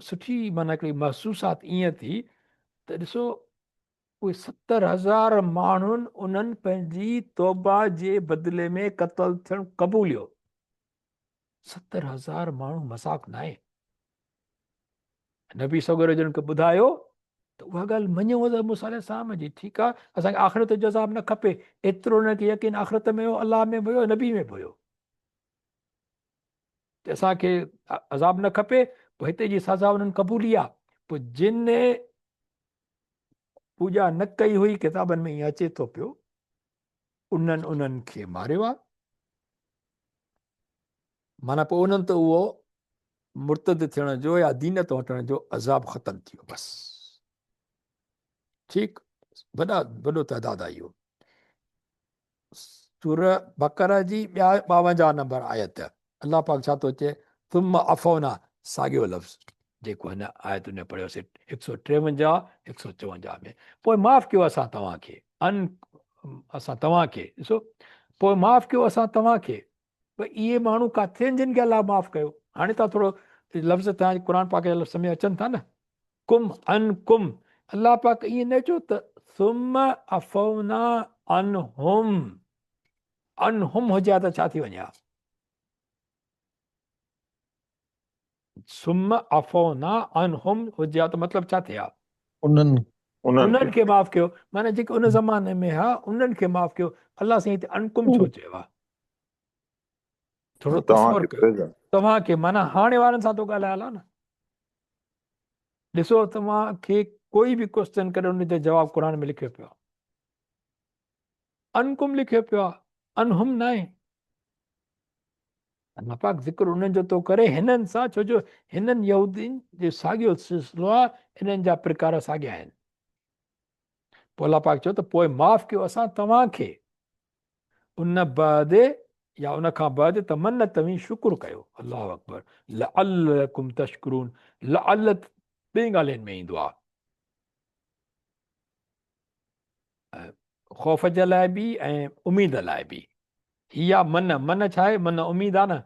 سٺي معنيٰ هڪڙي محسوسات ائين ٿي ته ڏسو اهي 70,000 ماڻهن انهن پنهنجي توبه جي بدلي ۾ قتل ٿيڻ قبوليو. 70,000 ماڻهو مذاق ناهي. نبي سڳوري جن کي ٻڌايو ته اها ڳالهه مڃيو حضرت موسيٰ عليه السلام جي، ٺيڪ آهي اسان کي آخرت جو عذاب نه کپي، ايترو انهن کي يقين آخرت ۾ هيو، الله ۾ به هيو، نبي ۾ به هيو ته اسان کي عذاب نه کپي. پوء هتي جي سزا انهن قبولي آهي. پوء جن پوڄا نه ڪئي هئي، ڪتابن ۾ ائين اچي ٿو پيو، انهن انهن کي ماريو آهي، معنيٰ پوء انهن ته اهو مرتد ٿيڻ جو يا دين تان هٽڻ جو عذاب ختم ٿي ويو بس. ٺيڪ، وڏا وڏو تعداد آهي اهو. سورة بقره جي ٻيا 52 نمبر آيت، الله پاڪ ڇا ٿو چئي؟ ثم عفونا، ساڳيو لفظ جيڪو هن آيت ۾ پڙهيوسي 153 154 ۾، پوء معاف ڪيو اسان توهان کي، ان اسان توهان کي، ڏسو پوء معاف ڪيو اسان توهان کي. ڀئي اهي ماڻهو ڪاٿي آهن جن کي الله معاف ڪيو؟ هاڻي توهان ٿورو لفظ توهان قرآن پاڪ جا لفظ سمجھ اچن ٿا نه، ڪم ان ڪم، الله پاڪ ائين نه چيو ته ثم عفونا عنهم، عنهم هجي ها ته ڇا ٿي وڃي ها؟ ثم عفونا عنهم هجي ها ته مطلب ڇا ٿئي ها؟ انهن انهن کي معاف ڪيو، معنيٰ جيڪي ان زماني ۾ ها انهن کي معاف ڪيو. الله سائين هتي عنڪم ڇو چيو آهي؟ ٿورو تصور ڪيو، توهان کي معنيٰ هاڻي وارن سان ٿو ڳالهائي الله نه. ڏسو توهان کي ڪوئي به ڪوسچن ڪري ان جو جواب قرآن ۾ لکيو پيو آهي. عنڪم لکيو پيو آهي، عنهم ناهي. الله پاڪ ذڪر انهن جو ٿو ڪري هنن سان، ڇو جو هنن يهودين جو ساڳيو سلسلو آهي، انهن جا پرڪار ساڳيا آهن. پوء الله پاڪ چيو ته پوء معاف ڪيو اسان توهان کي ان بعد يا ان کان بعد ته من توهين شڪر ڪيو. الله اڪبر، لعلکم تشڪرون، لعل ٻين ڳالهين ۾ ايندو آهي، خوف جي لاء به ۽ اميد لاء به. هي آ من، من ڇا آهي؟ من اميد آ نه.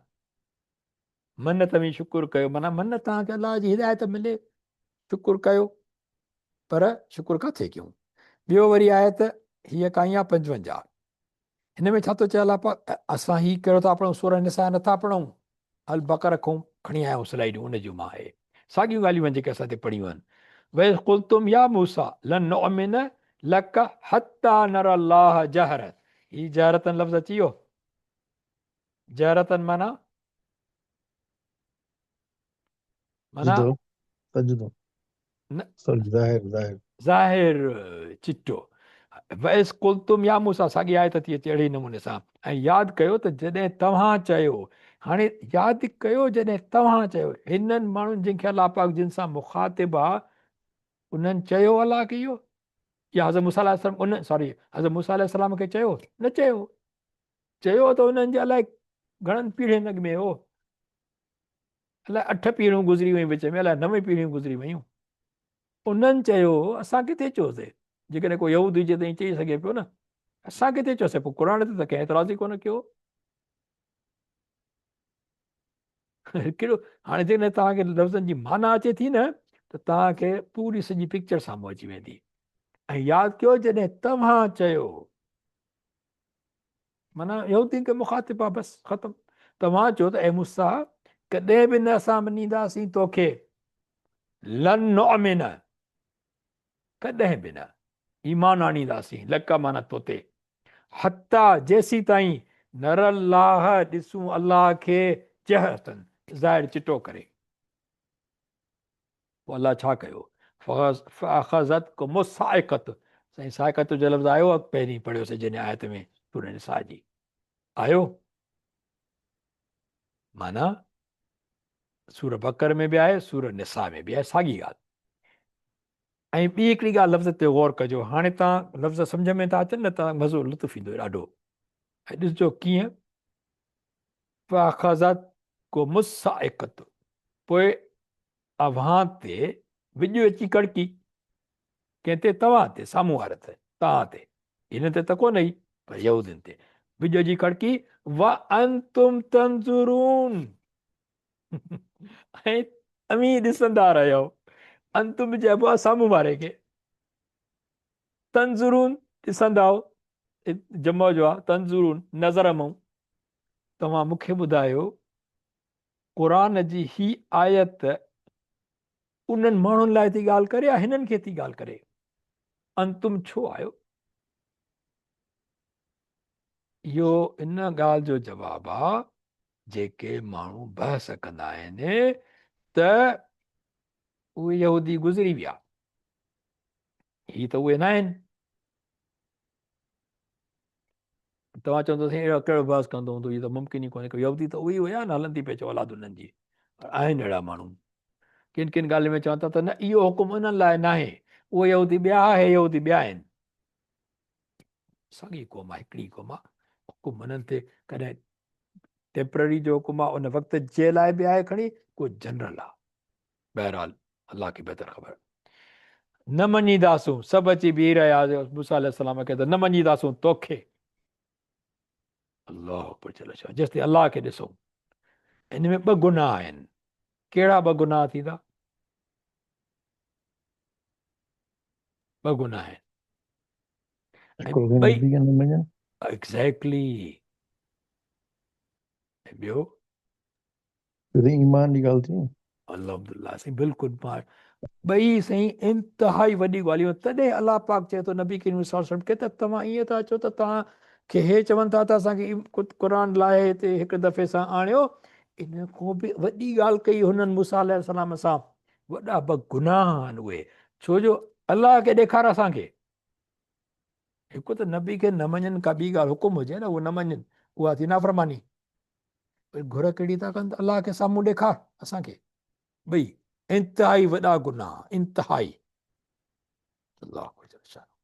من توهين شڪر ڪيو معنيٰ من توهان کي الله جي هدايت ملي، شڪر ڪيو، پر شڪر ڪاٿي ڪيون؟ ٻيو وري آيت هيء ڪائي آ 55، هن ۾ ڇا ٿو چئي الله پاڪ؟ اسان هي ڪهڙو ٿا پڙهون؟ سورة نساء نٿا پڙهون، البقره کان کڻي آيا آهيون سلائيڊون، ان جون مان اهي ساڳيون ڳالهيون آهن جيڪي اسان هتي پڙهيون آهن. واذ قلتم يا موسيٰ لن نؤمن لک حتي نري الله جهرة، هي جهرة لفظ اچي ويو، جهرة معنيٰ معنيٰ سجدو، سوري ظاهر، ظاهر، ظاهر چٽو. واذ قلتم يا موسيٰ، ساڳي آيت ٿي اچي اهڙي نموني سان، ۽ ياد ڪيو ته جڏهن توهان چيو، هاڻي ياد ڪيو جڏهن توهان چيو، هنن ماڻهن جن کي الله پاڪ جن سان مخاطب آ، انهن چيو الله کي اهو، يا حضرت موسيٰ عليه السلام ان سوري حضرت موسيٰ عليه السلام کي چيو؟ نه چيو، چيو ته انهن جي الائي گهڻن پيڙهين اڳ ۾ هو، الائي 8 پيڙهيون گذري ويون وچ ۾، الائي 9 پيڙهيون گذري ويون. انهن چيو اسان ڪٿي چيوسي؟ جيڪڏهن ڪو يهودي هجي ته ائين چئي سگهي پيو نه، اسان ڪٿي چيوسي؟ پوء قرآن تي ته ڪنهن اعتراض ئي ڪونه ڪيو. ڪهڙو هاڻي جيڪڏهن توهان کي لفظن جي معنيٰ اچي ٿي نه ته توهان کي پوري سڄي پڪچر سامهون اچي ويندي. ۽ ياد ڪيو جڏهن توهان چيو، معنيٰ يهودين کي مخاطب آ، بس ختم. توهان چيو ته اي موسيٰ ڪڏهن به نه اسان مڃينداسين توکي، لن نؤمن ڪڏهن به نه ايمان آڻينداسين، لڪ معنيٰ توتي، حتيٰ جيسيتائين نر الله ڏسون الله کي جهرتن ظاهر چٽو ڪري. پوء الله ڇا ڪيو؟ فاخذتڪم الصاعقة، سائين صاعقة جو لفظ آيو پهرين پڙهيوسين جنهن آيت ۾ سورة نساء جي آيو، معنيٰ سورة بقر ۾ به آهي، سورة نساء ۾ به آهي، ساڳي ڳالهه. ۽ ٻي هڪڙي ڳالهه لفظ تي غور ڪجو، هاڻي تان لفظ سمجهه ۾ ٿا اچن نه ته مزو لطف ايندو ڏاڍو. ۽ ڏسجو ڪيئن فاخذتڪم الصاعقة، پوء اوهان تي وڄ اچي ڪڙڪي. ڪنهن تي؟ توهان تي، سامهون واري تي، توهان تي، هن تي ته ڪونه هئي پر يهودين تي وڄ اچي ڪڙڪي. وانتم تنظرون، ۽ اوهين ڏسندا رهيو. انتم به چئبو آهي سامهون واري کي، تنظرون ڏسندا هو، جمع جو آهي تنظرون، نظر مئون. توهان مون کي ٻڌايو قرآن جي هي آيت انهن ماڻهن لاء ٿي ڳالهه ڪري يا هنن کي ٿي ڳالهه ڪري؟ انتم ڇو آيو؟ اهو ان ڳالهه جو جواب آ جيڪي ماڻهو بحث ڪندا آهن ته اهي يهودي گذري ويا، هي ته اهي نه آهن. توهان چوندو سائين اهڙو ڪهڙو بحث ڪندو هوندو، هي ته ممڪن ئي ڪونهي، يهودي ته اهي ئي هيا نه، هلن ٿي پئي اولاد انهن جي، پر آهن اهڙا ماڻهو ڪن ڪن ڳالهين ۾ چون ٿا ته نه اهو حڪم انهن لاء ناهي، اهي يهودي ٻيا هي يهودي ٻيا آهن، ساڳي قوم آهي، هڪڙي قوم آهي، حڪم انهن تي ڪڏهن ٽيمپرري جو حڪم آهي ان وقت جي لاء به آهي کڻي ڪو جنرل آهي. بهرحال الله کي بهتر خبر. نه مڃينداسون، سڀ اچي بيهي رهيا موسيٰ عليه السلام کي ته نه مڃينداسون توکي. الله اڪبر جل شانه، جيستائين الله کي ڏسون. ان ۾ ٻه گناهه آهن. ڪهڙا ٻه گناهه ٿيندا؟ ٻه گناهه آهن. ٻئي ايگزيڪٽلي. ۽ ٻيو سائين ايمان جي ڳالهه ٿي. الحمدلله سائين بلڪل ٻئي سائين انتهائي وڏي ڳالهيون. تڏهن الله پاڪ چئي ٿو نبي ڪريم صلي الله عليه وسلم کي ته توهان ائين ٿا چئو ته توهان کي هي چون ٿا ته اسان کي قرآن لاهي هتي هڪ دفعي سان آڻيو. ان کان به وڏي ڳالهه ڪئي هنن موسيٰ عليه السلام سان. وڏا ٻه گناهه آهن اهي، ڇو جو الله کي ڏيکار اسان کي. هڪ ته نبي کي نه مڃن ڪا ٻي ڳالهه حڪم هجي نه اهو نه مڃن، اها ٿي نافرماني. پر گهر ڪهڙي ٿا ڪن ته الله کي سامهون ڏيکار اسان کي. ٻئي انتهائي وڏا گناهه، انتهائي. الله اڪبر جل شانه.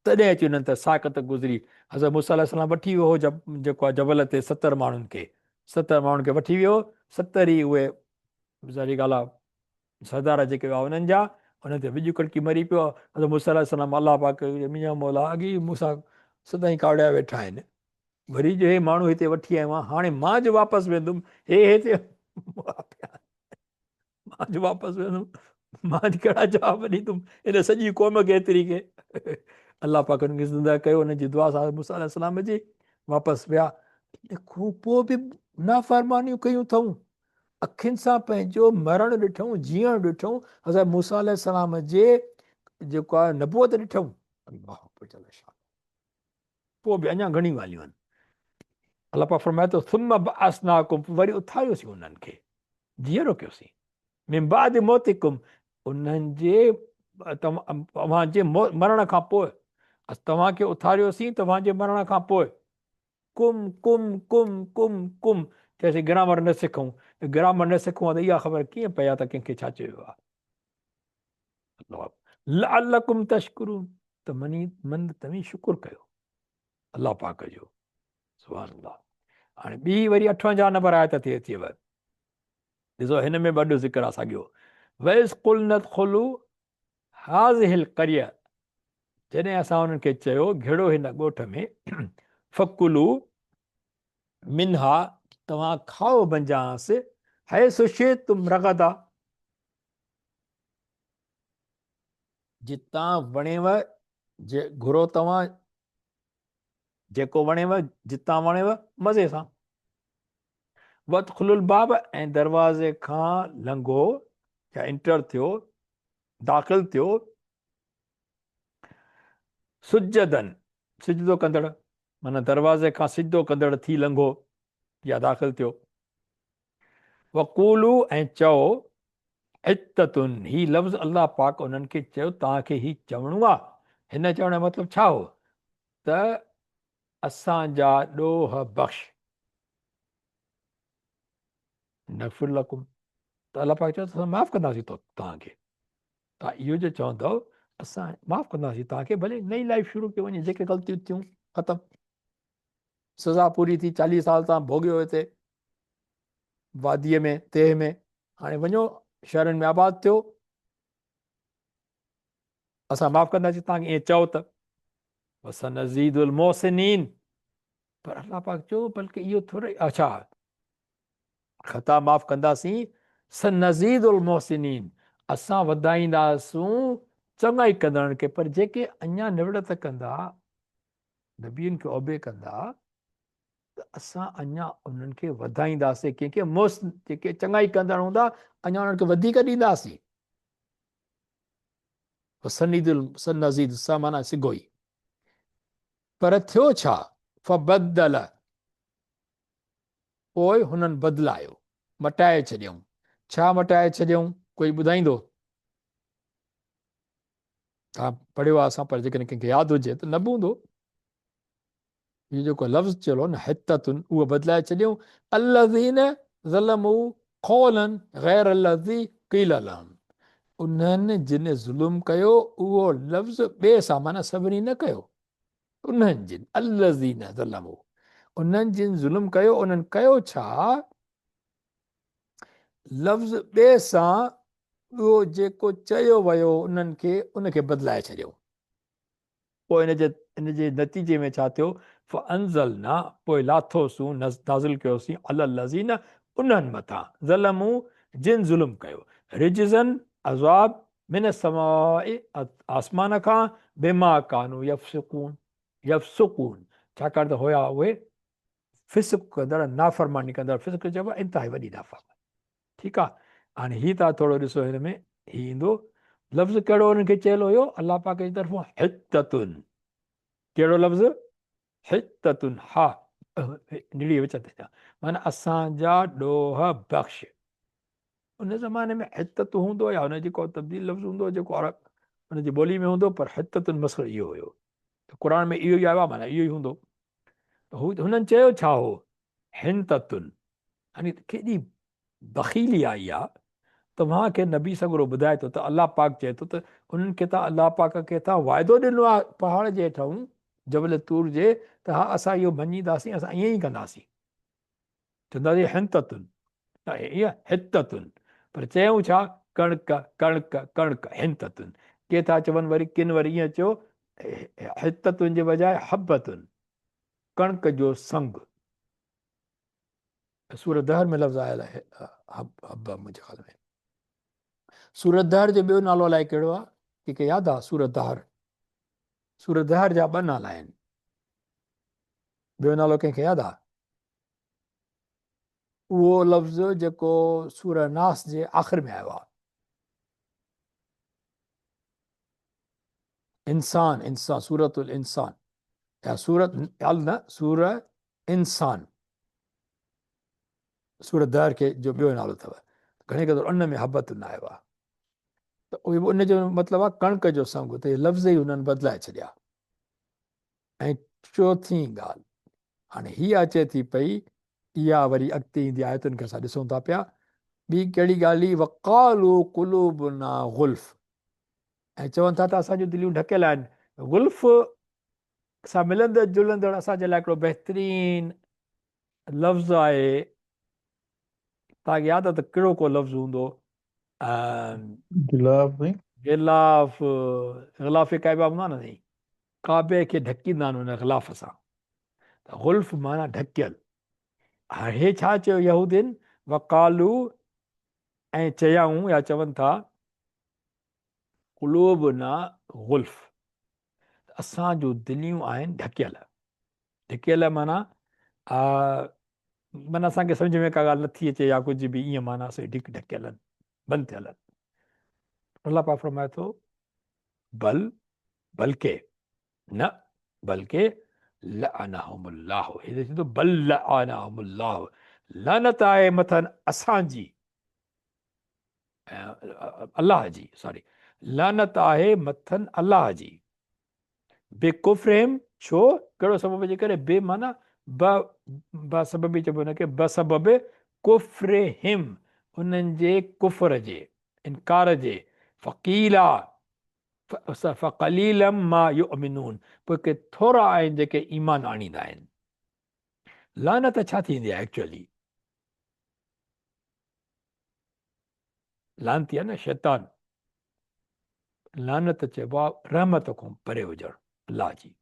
تڏهن اچي انهن تي ساقت گذري. حضرت موسيٰ عليه السلام وٺي ويو هو جيڪو آهي جبل تي 70 ماڻهن کي، 70 ماڻهن کي وٺي ويو، 70 ئي اهي ظاهري ڳالهه آهي سردار جيڪي هئا انهن جا، انهن تي وڄ ڪڙڪي مري پيو. حضرت موسيٰ عليه السلام الله پاڪ کي منهنجا مولا اڳي ئي مون سان سدائين ڪاوڙيا ويٺا آهن، وري جو هي ماڻهو هتي وٺي آيو آهيان، هاڻي مان جو واپس ويندم هي هتي مان جو واپس ويندم مان ڪهڙا جواب ڏيندم هن سڄي قوم کي ايتري کي. الله پاڪ انهن کي زنده ڪيو انهن جي دعا سان موسيٰ عليه السلام جي واپس ويا. ان کان پوء به نافرمانيون ڪيون اٿئون، اکين سان پنهنجو مرڻ ڏٺئون، جيئڻ ڏٺئون، حضرت موسيٰ عليه السلام جي جيڪو آهي نبوت ڏٺئون. الله اڪبر جل شانه. پوء به اڃا گهڻيون ڳالهيون آهن. الله پاڪ فرمائي ٿو ثم بعثناڪم، پوء وري اٿاريوسين انهن کي، جيئرو ڪيوسين، من بعد موتڪم، انهن جي اوهان جي مرڻ کان پوء، توهان کي اٿاريوسين توهان جي مرڻ کان پوء. ڪم ڪم ڪم ڪم ڪم چيسين گرامر نه سکون، گرامر نه سکون ها ته اها خبر ڪيئن پئي ها ته ڪنهن کي ڇا چيو ويو آهي. لعلکم تشڪرون، ته مني من توهين شڪر ڪيو الله پاڪ جو. سبحان الله. هاڻي ٻي وري 58 نمبر آيت ٿي اچي وئي، ڏسو هن ۾ به وڏو ذڪر آهي ساڳيو. وَإِذْ قُلْنَا ادْخُلُوا هَٰذِهِ الْقَرْيَةَ، جڏهن اسان انهن کي چيو گهڙو هن ڳوٺ ۾، فَڪُلُوا مِنْهَا، توهان کائو منجهانئس، حيث شئتم رغدا، جتان وڻيو جي گهرو توهان، جيڪو وڻيو جتان وڻيو مزي سان. وادخلوا الباب، ۽ دروازي کان لنگهو يا انٽر ٿيو، داخل ٿيو، سجدا، سجدو ڪندڙ، معنيٰ دروازي کان سجدو ڪندڙ ٿي لنگهو يا داخل ٿيو. وقولوا، ۽ چئو، حطة هي لفظ الله پاڪ انهن کي چيو توهان کي هي چوڻو آ. هن چوڻ جو مطلب ڇا هو ته اسان جا ڏوهه بخش. نغفر لڪم ته الله پاڪ چيو ته اسان معاف ڪنداسين توهان کي. توهان اهو جو چوندؤ اسان معاف ڪنداسين توهان کي ڀلي نئين لائف شروع ڪيو وڃي جيڪي غلطيون ٿيون ختم. سزا پوري ٿي 40 سال توهان ڀوڳيو هتي واديء ۾ تيهه ۾ هاڻي وڃو شهرن ۾ آباد ٿيو اسان معاف ڪنداسين توهان کي ائين چئو ته وسنزيد المحسنين پر الله پاڪ چيو بلڪه اهو ٿورو اڇا خطا معاف ڪنداسين سنزيد المحسنين اسان وڌائينداسون چڱائي ڪندڙن کي پر جيڪي اڃا نوڙت ڪندا نبين کي اوبي ڪندا ته اسان اڃا انهن کي وڌائينداسين، ڪنهن کي محسن جيڪي چڱائي ڪندڙ هوندا اڃا انهن کي وڌيڪ ڏينداسين. سنيد سنزيد سا معنيٰ سگهو ئي. پر ٿيو ڇا؟ فبدل پوء هنن بدلايو، مٽائي ڇڏيائون. ڇا مٽائي ڇڏيائون؟ ڪوئي ٻڌائيندو؟ توهان پڙهيو آهي اسان پر جيڪڏهن ڪنهن کي ياد هجي ته نه به هوندو. اهو جيڪو لفظ چيل هو نه حطة اهو بدلائي ڇڏيائون الذين ظلموا قولا غير الذي قيل لهم انهن جن ظلم ڪيو اهو لفظ ٻئي سان معنيٰ سڀني نه ڪيو انهن جن الذين ظلموا انهن جن ظلم ڪيو انهن ڪيو ڇا لفظ ٻئي سان اهو جيڪو چيو ويو انهن کي ان کي بدلائي ڇڏيو پوء ان جي ان جي نتيجي ۾ ڇا ٿيو؟ فانزلنا پوء لاٿوسون، نازل ڪيوسين، علي الذين انهن مٿان، ظلموا جن ظلم ڪيو، رجزا عذاب، من السماء آسمان کان، بما ڪانوا يفسقون يفسقون ڇاڪاڻ ته هيا اهي فسق ڪندڙ، نافرماني ڪندڙ، فسق چئبو آهي انتهائي وڏي نافرماني. ٺيڪ آ هاڻي هي تان ٿورو ڏسو هن ۾ هي ايندو لفظ ڪهڙو انهن کي چيل هيو الله پاڪ جي طرفون حتتن ڪهڙو لفظ حتتن ها نڙي وچ تي جا معنی اسان جا ڏوهه بخش ان زماني ۾ حتت هوندو يا ان جي ڪو تبديل لفظ هوندو جيڪو عرب ان جي ٻولي ۾ هوندو پر حتتن مسئلو اهو هيو ته قرآن ۾ اهو ئي آيو آهي معنی اهو ئي هوندو ته هو هنن چيو ڇا هو حنتتن يعني ڪيڏي بخيلي آئي آ توهان کي نبي سڳورو ٻڌائي ٿو ته الله پاڪ چئي ٿو ته انهن کي تان الله پاڪ کي تان واعدو ڏنو آ پهاڙ جي هيٺئون جبل طور جي ته ها اسان اهو مڃينداسين اسان ائين ئي ڪنداسين چونداسين حنتتن نه اها حتتن پر چيائون ڇا ڪڻڪ ڪڻڪ ڪڻڪ حنتتن ڪي ٿا چون وري ڪن وري ائين چيو حتتن جي بجاء حبتن ڪڻڪ جو سنگ سورة دهر ۾ لفظ آيل آهي حب منهنجي خيال ۾ سورة دهر جو ٻيو نالو الائي ڪهڙو آهي ڪنهن کي ياد آهي سورة دهر سورة دهر جا ٻه نالا آهن ٻيو نالو ڪنهن کي ياد آهي اهو لفظ جيڪو سورة ناس جي آخر ۾ آيو آهي انسان انسان سورة الانسان يا سورة نه سورة انسان سورة دهر کي جو ٻيو نالو اٿو گهڻي قدر ان ۾ حبت نه آيو آهي ته اهو ان جو مطلب آهي ڪڻڪ جو سنگ ته لفظ ئي هنن بدلائي ڇڏيا ۽ چوٿين ڳالهه هاڻي هي اچي ٿي پئي اها وري اڳتي ايندي آيتن کي اسان ڏسون ٿا پيا ٻي ڪهڙي ڳالهه وقالو قلوبنا غلف ۽ چون ٿا ته اسان جون دليون ڍڪيل آهن غلف سان ملندڙ جلندڙ اسان جي لاء هڪڙو بهترين لفظ آهي توهان کي ياد آهي ته ڪهڙو ڪو لفظ هوندو غلاف غلاف غلاف ڪعبه هوندا نه سائين ڪعبي کي ڍڪيندا آهن ان غلاف سان ته غلف معنيٰ ڍڪيل هاڻي هي ڇا چيو يهودين وقالو ۽ چيائون يا چون ٿا قلوبنا غلف ته اسان جون دليون آهن ڍڪيل. ڍڪيل معنيٰ معنيٰ اسان کي سمجهه ۾ ڪا ڳالهه نٿي اچي يا ڪجهه به ائين معنيٰ سو ڍڪ ڍڪيل آهن بند ٿيل آهن. الله پاڪ فرمائي ٿو بل بلڪه نه بلڪه لعنهم الله هي ٿيندو بل لعنهم الله لعنت آهي مٿن اسان جي. الله جي سوري لعنت آهي مٿن الله جي بي ڪفرهم ڇو ڪهڙو سبب جي ڪري بي معنی ب ب سبب ئي چئبو ان کي بسبب ڪفرهم انهن جي ڪفر جي انڪار جي فقيلا فقليلا ما يؤمنون پوء ڪي ٿورا آهن جيڪي ايمان آڻيندا آهن. لعنت ڇا ٿيندي آهي ايڪچوئلي؟ لعنتي آهي نه شيطان. لعنت چئبو آهي رحمت کان پري هجڻ الله جي.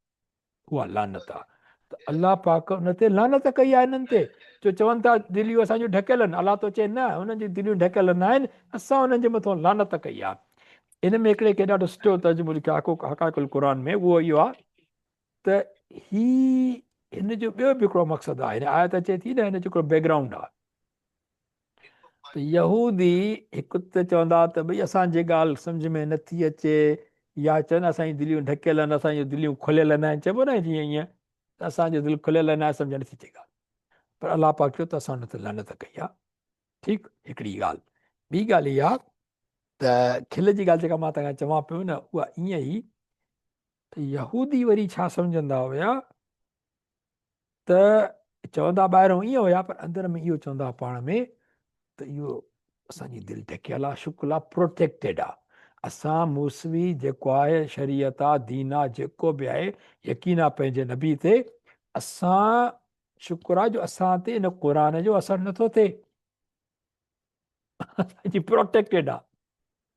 اها لعنت آهي ته الله پاڪ ان تي لعنت ڪئي آهي انهن تي جو چون ٿا دليون اسان جون ڍڪيل آهن الله ٿو چئي نه انهن جون دليون ڍڪيل نه آهن اسان انهن جي مٿان لعنت ڪئي آهي ان ۾ هڪڙي کي ڏاڍو سٺو ترجمو لکيو آهي حقائق القرآن ۾ اهو اهو آهي ته هي هن جو ٻيو به هڪڙو مقصد آهي هن آيت اچي ٿي نه هن جو هڪڙو بيڪ گرائونڊ آهي ته يهودي هڪ ته چوندا ته ڀئي اسان جي ڳالهه سمجهه ۾ نٿي اچي يا چون اسان جون دليون ڍڪيل آهن اسان جون دليون کليل نه آهن چئبو نه جيئن ائين ته اسان جون دل کليل نه آهي سمجهه نٿي اچي ڳالهه پر الله پاڪ چيو ته اسان ان تي لعنت ڪئي آهي ٺيڪ هڪڙي ڳالهه ٻي ڳالهه اها ته کل جي ڳالهه جيڪا مان توهان کي چوان پيو نه اها ائين ئي ته يهودي وري ڇا سمجهندا هيا ته چوندا ٻاهرون ائين هيا پر اندر ۾ اهو چوندا پاڻ ۾ ته اهو اسان جي دل ڍڪيل آ شڪل آ پروٽيڪٽيڊ آ اسان موسوي جيڪو آهي شريعت آ دين آ جيڪو به آهي يقين آ پنهنجي نبي تي اسان شڪر آ جو اسان تي ان قرآن جو اثر نٿو ٿئي اسان جي پروٽيڪٽيڊ آ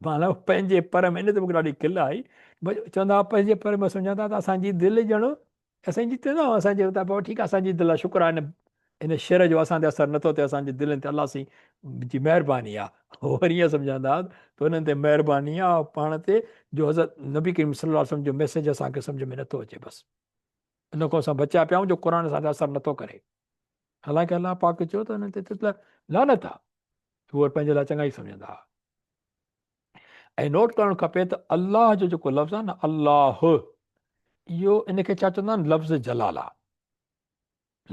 معنيٰ پنهنجي پر ۾ ان تي مونکي ڏاڍي کل آئي چوندا پنهنجي پر ۾ سمجهندا ته اسان جي دل ڄڻ اسان جي چوندا اسان جي ته ٺيڪ اسان جي دل آ شڪر آ ان شر جو اسان تي اثر نٿو ٿئي اسان جي دلن تي الله سائين جي مهرباني آ وري ائين سمجهندا ته انهن تي مهرباني آ پاڻ تي جو حضرت نبي ڪريم صلي الله عليه وسلم جو ميسج اسان کي سمجهه ۾ نٿو اچي بس ان کان اسان بچيا پيا آهيون جو قرآن اسان تي اثر نٿو ڪري حالانڪه الله پاڪ چيو ته انهن تي ته لعنت آ هو پنهنجي لاء چڱائي سمجهندا هئا ۽ نوٽ ڪرڻ کپي ته الله جو جيڪو لفظ آهي نه الله اهو ان کي ڇا چوندا آهن لفظ جلال آ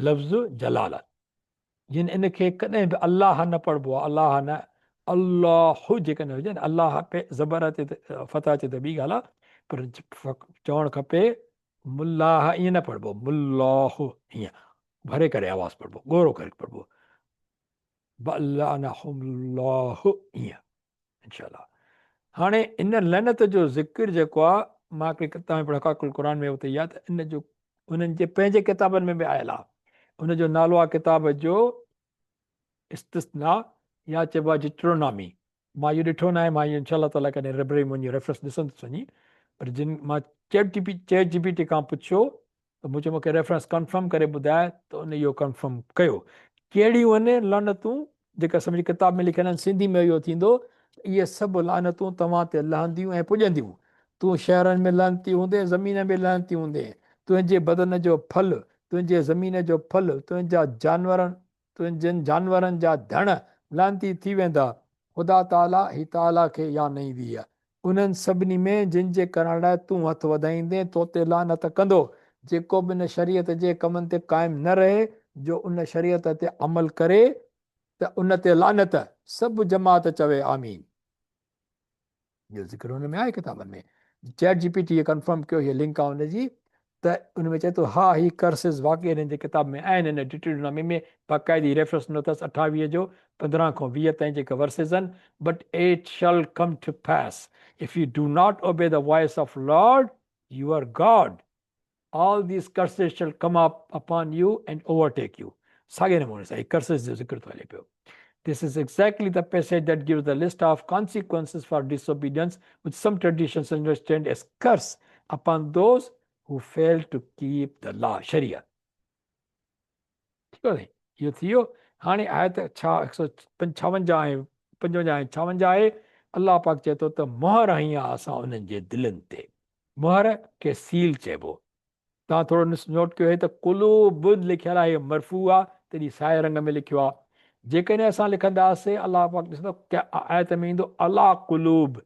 لفظ جلال جن ان کي ڪڏهن به الله نه پڙهبو آ الله نه الله جيڪڏهن هجي نه الله زبر اچي ته فتح اچي ته ٻي ڳالهه آ پر چوڻ کپي ملاح ائين نه پڙهبو ملاح ائين ڀري ڪري آواز پڙهبو ڳورو ڪري پڙهبو بلعنهم الله ائين انشاء الله هاڻي ان لعنت جو ذڪر جيڪو آ مان هڪڙي ڪتاب ۾ پڙهيو حقائق القرآن ۾ اتي اها ته ان جو انهن جي پنهنجي ڪتابن ۾ به آيل آ ان جو نالو آ ڪتاب جو استثناء يا چئبو آ ڊٽرونامي مان اهو ڏٺو ناهي مان اهو انشاء الله تعالٰي ڪڏهن لئبرري ۾ وڃي ريفرنس ڏسندس وڃي پر جن مان chat G P chat G P T کان پڇيو ته مون چيو مونکي ريفرنس ڪنفرم ڪري ٻڌاء ته ان اهو ڪنفرم ڪيو ڪهڙيون آهن لعنتون جيڪا سمجھ ڪتاب ۾ لکيل آهن سنڌي ۾ اهو ٿيندو اهي سڀ لعنتون توهان تي لهنديون ۽ پڄنديون تون شهرن ۾ لعنتي هوندين زمين ۾ لعنتي هوندين تنهنجي بدن جو ڦل تنهنجي زمين جو ڦل تنهنجا جانورن تنهنجن جانورن جا ڌڻ لعنتي ٿي ويندا. خدا تعاليٰ هي تعاليٰ کي يا نئين ويهه. انهن سڀني ۾ جن جي ڪرڻ لاء تون هٿ وڌائيندين، تو تي لعنت ڪندو. جيڪو به ان شريعت جي ڪمن تي قائم نه رهي، جو ان شريعت تي عمل ڪري، ته ان تي لعنت. سڀ جماعت چوي، آمين. جو ذڪر هن ۾ آهي ڪتابن ۾ چيٽ جي پي ٽي ڪنفرم ڪيو هي لنڪ آهي ان جي ته ان ۾ چئي ٿو ها هي ڪرسز واقعي هنن جي ڪتاب ۾ آهن هن ڊٽرنامي ۾ باقاعدي ريفرنس ڏنو اٿس 28 جو 15 کان 20 تائين جيڪا ورسز آهن but it shall come to pass if you do not obey the voice of Lord your God all these curses shall come up upon you and overtake you ساڳي نموني سان هي ڪرسز جو ذڪر ٿو هلي پيو This is exactly the passage that gives the list of consequences for disobedience which some traditions understand as curse upon those who fail to keep the law شريعت ٺيڪ آهي اهو ٿي ويو هاڻي آيت ڇا 155 ۽ 55 ۽ 56 آهي الله پاڪ چئي ٿو ته مهر هنئي آهي اسان انهن جي دلن تي مهر کي سيل چئبو. توهان ٿورو نوٽ ڪيو هي ته قلوب لکيل آهي مرفوع آ تڏهن سائي رنگ ۾ لکيو آ. جيڪڏهن اسان لکنداسين الله پاڪ ڏسندو آيت ۾ ايندو علا قلوب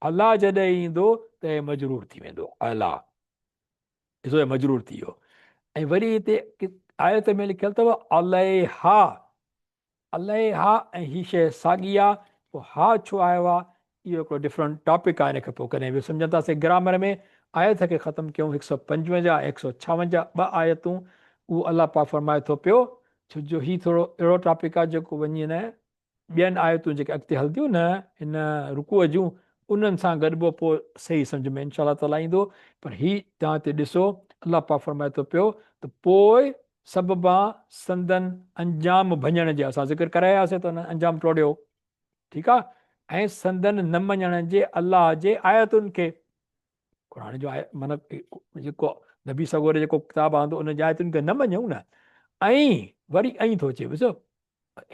علا جڏهن ايندو ته هي مجرور ٿي ويندو علا ڏسو هي مجرور ٿي ويو ۽ وري هتي آيت ۾ لکيل اٿو عليها عليها ۽ هي شيء ساڳي آ. پوء ها ڇو آيو آ اهو هڪڙو ڊفرنٽ ٽاپڪ آهي ان کي پوء ڪڏهن به سمجهنداسين گرامر ۾ آيت کي ختم ڪيون 155 ۽ 156 ٻه آيتون اهو الله پاڪ فرمائي ٿو پيو ڇو جو هي ٿورو اهڙو ٽاپڪ آهي جيڪو وڃي نه ٻين آيتون جيڪي اڳتي هلنديون نه هن رڪوع جون انهن سان گڏبو پوء صحيح سمجھ ۾ انشاء الله تعالي ايندو پر هي توهان هتي ڏسو الله پاڪ فرمائي ٿو پيو ته پوء سببان سندن انجام ڀڃڻ جي اسان ذڪر ڪري آياسين ته انهن انجام ٽوڙيو ٺيڪ آ ۽ سندن نه مڃڻ جي الله جي آيتن کي قرآن جو آيت معنی جيڪو نبي سڳوري جيڪو ڪتاب آندو ان جي آيتن کي نه مڃون نه ۽ وري ائين ٿو اچي ڏسو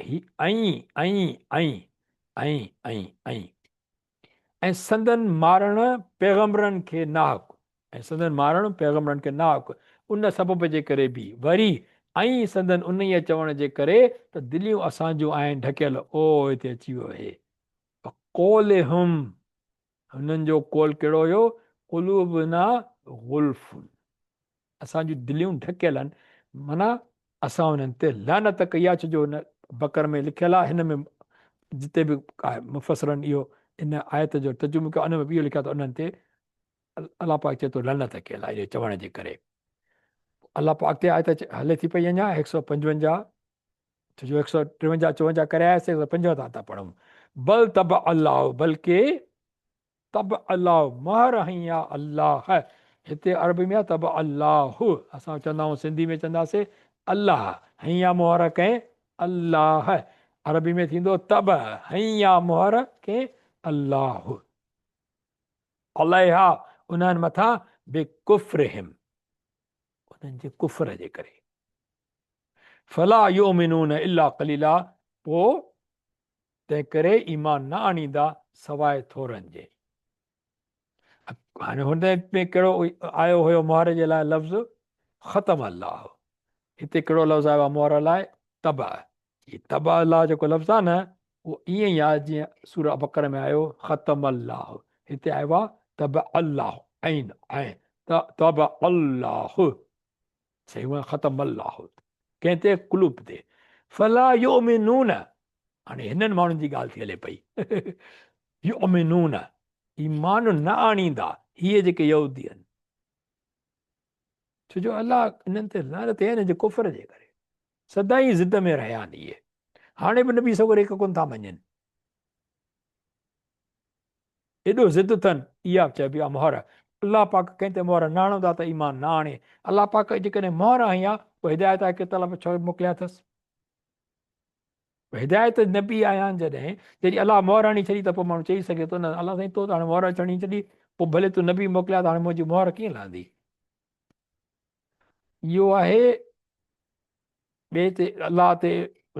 هي ائين ائين ائين ائين ائين ائين ۽ سندن مارڻ پيغمبرن کي ناحق ۽ سندن مارڻ پيغمبرن کي ناحق ان سبب جي ڪري به وري ۽ سندن انهيء چوڻ جي ڪري ته دليون اسان جون آهن ڍڪيل او هتي اچي ويو هي قولهم هنن جو قول ڪهڙو هيو قلوبنا غلف اسان جون دليون ڍڪيل آهن معنيٰ اسان انهن تي لعنت ڪئي آهي ڇو جو ان بقر ۾ لکيل آهي هن ۾ جتي به مفسرن اهو ان آيت جو ترجمو ڪيو ان ۾ به اهو لکيو ته انهن تي الله پاڪ چئي ٿو لعنت ڪيل آهي اهو چوڻ جي ڪري الله پاڪ تي آيت هلي ٿي پئي اڃا 155 ڇو جو 153 54 ڪري آياسي 155 تان ٿا پڙهون بل تب الله بلڪه طبع الله مهر هنئي آ الله هتي عربي ۾ آ طبع الله اسان چوندا آهيون سنڌي ۾ چونداسي الله هنئي آ مهر ڪنهن الله عربي ۾ ٿيندو طبع هنئي آ مهر ڪنهن الله عليها انهن مٿان بڪفرهم انهن جي ڪفر جي ڪري فلا يؤمنون الا قليلا پوء تنهنڪري ايمان نه آڻيندا سواء ٿورن جي. هاڻي هن ۾ ڪهڙو آيو هيو مهر جي لاء لفظ ختم الله هتي ڪهڙو لفظ آيو آهي مهر لاء تبع هي تبع الله جيڪو لفظ آهي نه اهو ائين ئي آهي جيئن سوره بقره ۾ آيو ختم الله هتي آيو آهي تبع الله عين عين تبع الله صحيح هو ختم الله ڪنهن تي قلوب تي فلا يؤمنون هاڻي هنن ماڻهن جي ڳالهه ٿي هلي پئي يؤمنون ايمان نه آڻيندا هي جيڪي يهودي آهن ڇو جو الله انهن تي لعنت آهي انهن جي ڪفر جي ڪري سدائين ضد ۾ رهيا آهن اهي هاڻي به نبي سڳوري کي ڪونه ٿا مڃن ايڏو ضد اٿن، اها چئبي آهي مهر. الله پاڪ ڪنهن تي مهر نه هڻندا ته ايمان نه آڻي. الله پاڪ جيڪڏهن مهر هنئي آ پوء هدايت آهي ڪي طلب ڇو موڪليا اٿس؟ هدايت نبي آيا آهن جڏهن جڏهن الله مهر هڻي ڇڏي ته پوء ماڻهو چئي سگهي ٿو نه الله سائين تو ته هاڻي مهر هڻي ڇڏي پوء ڀلي تون نبي موڪليا ته هاڻي منهنجي مهر ڪيئن لهندي؟ اهو آهي ٻئي تي الله تي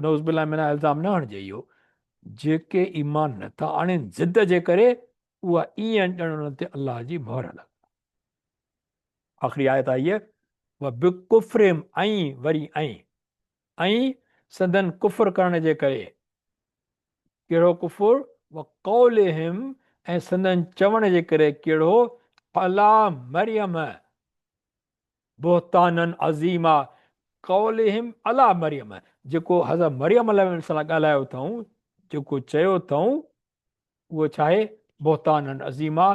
نعوذ بالله من الزام نه هڻجي اهو جيڪي ايمان نه ٿا آڻين ضد جي ڪري اها ائين ڄڻ انهن تي الله جي مهر لڳل آخري آيت آئي ہے وبڪفرهم ۽ وري ۽ ۽ سندن ڪفر ڪرڻ جي ڪري ڪهڙو ڪفر وقولهم ۽ سندن چوڻ جي ڪري ڪهڙو علا مريم بهتانا عظيما قولهم علي مريم جيڪو حضرت مريم عليه السلام ڳالهايو اٿئون جيڪو چيو اٿئون اهو ڇا آهي بهتانا عظيما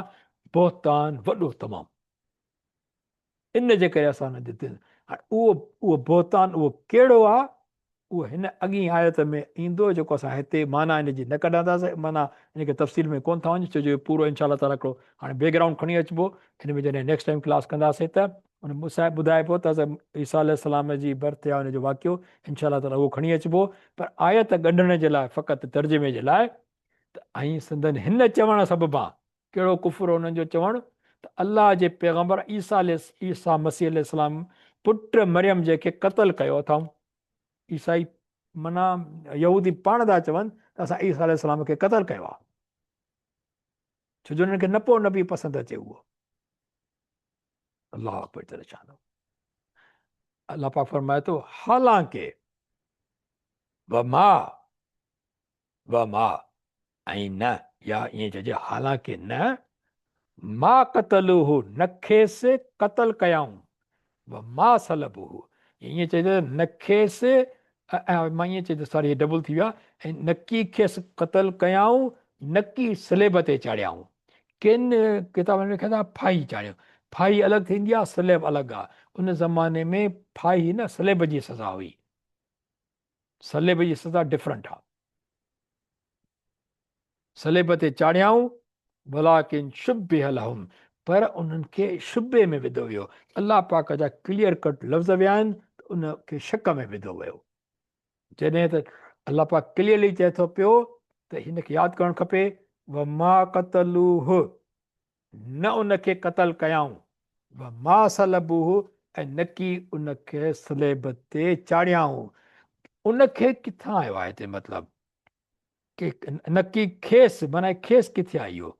بهتان وڏو تمام ان جي ڪري اسان نه دتن هاڻي اهو اهو بهتان اهو ڪهڙو آهي اهو هن اڳين آيت ۾ ايندو جيڪو اسان هتي معنيٰ ان جي نه ڪڍنداسين معنيٰ ان کي تفصيل ۾ ڪونه ٿا وڃون ڇو جو پورو انشاء الله تعالٰي هڪڙو هاڻي بيڪ گرائونڊ کڻي اچبو ان ۾ جڏهن نيڪسٽ ٽائيم ڪلاس ڪنداسين ته ان مصاحب ٻڌائبو ته حضرت عيسيٰ عليه السلام جي برٿ يا ان جو واقعو انشاء الله تعالٰي اهو کڻي اچبو پر آيت ڳنڍڻ جي لاء فقط ترجمي جي لاء ته ۽ سندن هن چوڻ سببان ڪهڙو ڪفر انهن جو چوڻ ته الله جي پيغمبر عيسيٰ عليه عيسيٰ مسيح عليه السلام پٽ مريم جي کي قتل ڪيو اٿائون عيسائي معنيٰ يهودي پاڻ ٿا چون ته اسان عيسيٰ عليه السلام کي قتل ڪيو آهي ڇو جو انهن کي نه پيو نبي پسند اچي اهو الله اڪبر جل شانه الله پاڪ فرمائي ٿو حالانڪه وما وما ۽ نه يا ائين چئجي حالانڪه نه ما قتلوه نه کيس قتل ڪيائون وما صلبوه ائين چئجي ته نه کيس مان ائين چئجي ساري ڊبل ٿي ويا ۽ نه ڪي کيس قتل ڪيائون نڪي صليب تي چاڙهيائون. ڪن ڪتابن ۾ لکيل آهي ڦاهي چاڙهيائون. ڦاهي الڳ ٿيندي آهي، صليب الڳ آهي. ان زماني ۾ ڦاهي نه صليب جي سزا هئي. صليب جي سزا ڊفرنٽ آهي. صليب تي چاڙهيائون، ولڪن شبه لهم پر انهن کي شبهي ۾ وڌو ويو. الله پاڪ جا ڪليئر ڪٽ لفظ ويا آهن ته ان کي شڪ ۾ وڌو ويو. جڏهن ته الله پاڪ ڪليئرلي چئي ٿو پيو ته هن کي ياد ڪرڻ کپي وما قتلوه نه ان کي قتل ڪيائون وما صلبوه ۽ نڪي ان کي صليب تي چاڙهيائون. ان کي ڪٿان آيو آهي هتي مطلب نڪي کيس معنيٰ کيس ڪٿي آئي اهو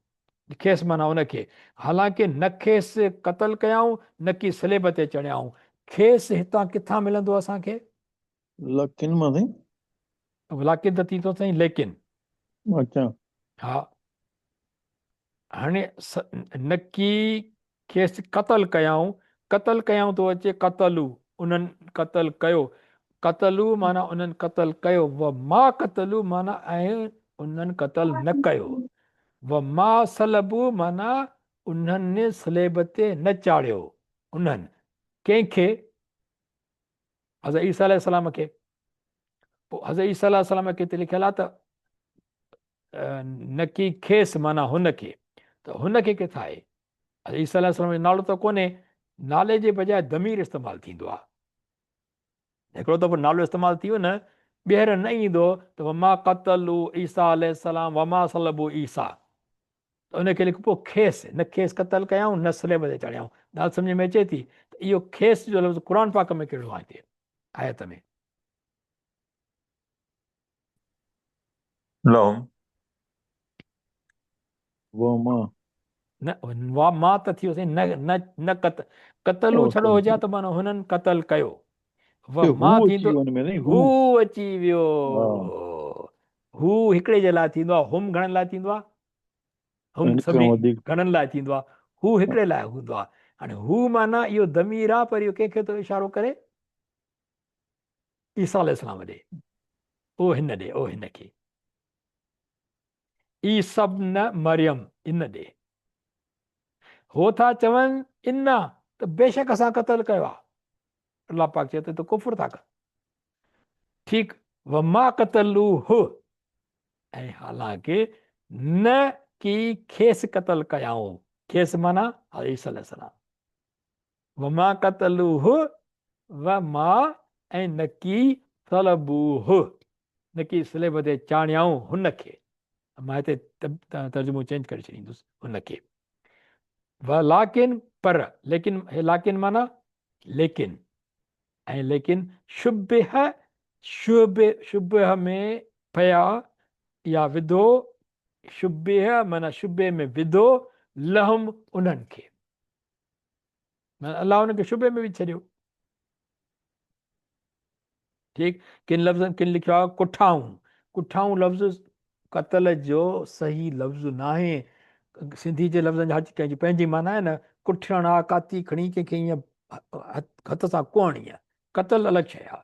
کيس معنيٰ ان کي حالانڪه نه کيس قتل ڪيائون نڪي صليب تي چڙهيائون کيس هتان ڪٿان ملندو اسان کي؟ لاڪن مان سائين. لاڪن ته ٿيندو سائين ليڪن. اچا. ها هاڻي نڪي کيس قتل ڪيائون، قتل ڪيائون ٿو اچي قتلو انهن قتل ڪيو، قتلو معنيٰ انهن قتل ڪيو، و ما قتلو معنيٰ ۽ انهن قتل نه ڪيو، و ما صلبو معنيٰ انهن صليب تي نه چاڙهيو، انهن ڪنهن کي؟ حضرت عيسيٰ عليه السلام کي. پوء حضرت عيسيٰ عليه السلام کي هتي لکيل آهي ته نڪي کيس معنيٰ هن کي ته هن کي ڪٿان آهي؟ عيسيٰ عليه السلام جو نالو ته ڪونهي، نالي جي بجاء ضمير استعمال ٿيندو آهي. هڪڙو دفعو نالو استعمال ٿي ويو نه ٻيهر نه ايندو ته وما قتلوا عيسيٰ عليه السلام وما صلبوا عيسيٰ ته ان کي لکبو کيس، نه کيس قتل ڪيائون نه صليب تي چاڙهيائون. ڳالهه سمجهه ۾ اچي ٿي ته اهو کيس جو لفظ قرآن پاڪ ۾ ڪهڙو آهي هتي آيت ۾؟ لهم. وما. نه وما ته ٿي ويو سائين نه نه نه قتل قتلو ڇڙو هجي ها ته معنيٰ هنن قتل ڪيو. وما ٿيندو هو اچي ويو. هو هڪڙي جي لاء ٿيندو آهي هم گهڻن لاء ٿيندو آهي؟ هم سڀني گهڻن لاء ٿيندو آهي هو هڪڙي لاء هوندو آهي. هاڻي هو معنيٰ اهو ضمير آهي پر اهو ڪنهن کي ٿو اشارو ڪري؟ عيسيٰ عليه السلام ڏي، او هن ڏي، او هن کي. عيسيٰ ابن مريم ان ڏي. هو ٿا چون ان ته بيشڪ اسان قتل ڪيو آهي. الله پاڪ چئي ٿو ته ڪفر ٿا ڪن. ٺيڪ وما قتلوه ۽ حالانڪه نه ڪي کيس قتل ڪيائون. کيس معنيٰ عيسيٰ عليه السلام. وما قتلوه وما ۽ نڪي صلبوه نڪي صليب تي چاڙهيائون هن کي. مان هتي ترجمو چينج ڪري ڇڏيندس هن کي. ولڪن پر ليڪن هي لاڪن معنيٰ ليڪن ۽ ليڪن شبه شبه شبه ۾ پيا يا وڌو شبه معنيٰ شبه ۾ وڌو لهم انهن کي. الله ان کي شبهي ۾ وجهي ڇڏيو. ٺيڪ ڪن لفظن ڪن لکيو آهي ڪٺائون ڪٺائون لفظ قتل جو صحيح لفظ ناهي. سنڌي جي لفظن جا هر ڪنهن جي پنهنجي معنيٰ آهي نه. ڪٺڻ آ ڪاتي کڻي ڪنهن کي ائين هٿ سان ڪهڻ ائين قتل الڳ شيء آهي.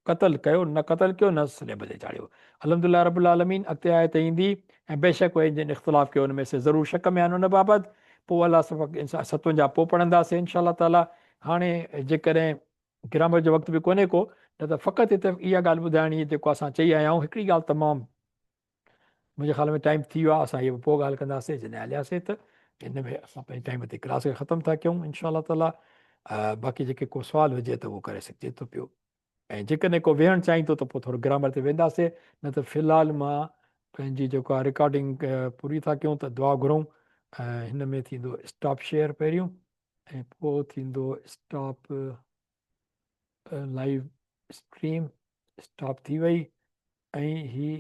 قتل ڪيو نه قتل ڪيو نه صليب تي چاڙهيو. الحمد لله رب العالمين اڳتي آيت ايندي ۽ بيشڪ اهي جن اختلاف ڪيو ان ۾ سي ضرور شڪ ۾ آهن ان بابت پوء الله سبحانه 57 پوء پڙهنداسين انشاء الله تعالي هاڻي جيڪڏهن گرامر جو وقت به ڪونهي ڪو نه ته فقط هتي اها ڳالهه ٻڌائڻي جيڪو اسان چئي آيا آهيون هڪڙي ڳالهه تمام منهنجي خيال ۾ ٽائيم ٿي ويو آهي اسان هي پوء ڳالهه ڪنداسين جڏهن هلياسين ته هن ۾ اسان پنهنجي ٽائيم تي ڪلاس کي ختم ٿا ڪيون انشاء الله تعالي باقي جيڪي ڪو سوال هجي ته اهو ڪري سگهجي ٿو پيو ۽ جيڪڏهن ڪو ويهڻ چاهيندو ته پوء ٿورو گرامر تي وينداسين نه ته في الحال مان پنهنجي جيڪو آهي رڪارڊنگ پوري ٿا ڪيون ته دعا گهرون هن ۾ ٿيندو اسٽاپ شيئر پهريون ۽ پوء ٿيندو اسٽاپ لائيو اسٽريم اسٽاپ ٿي وئي ۽ هي.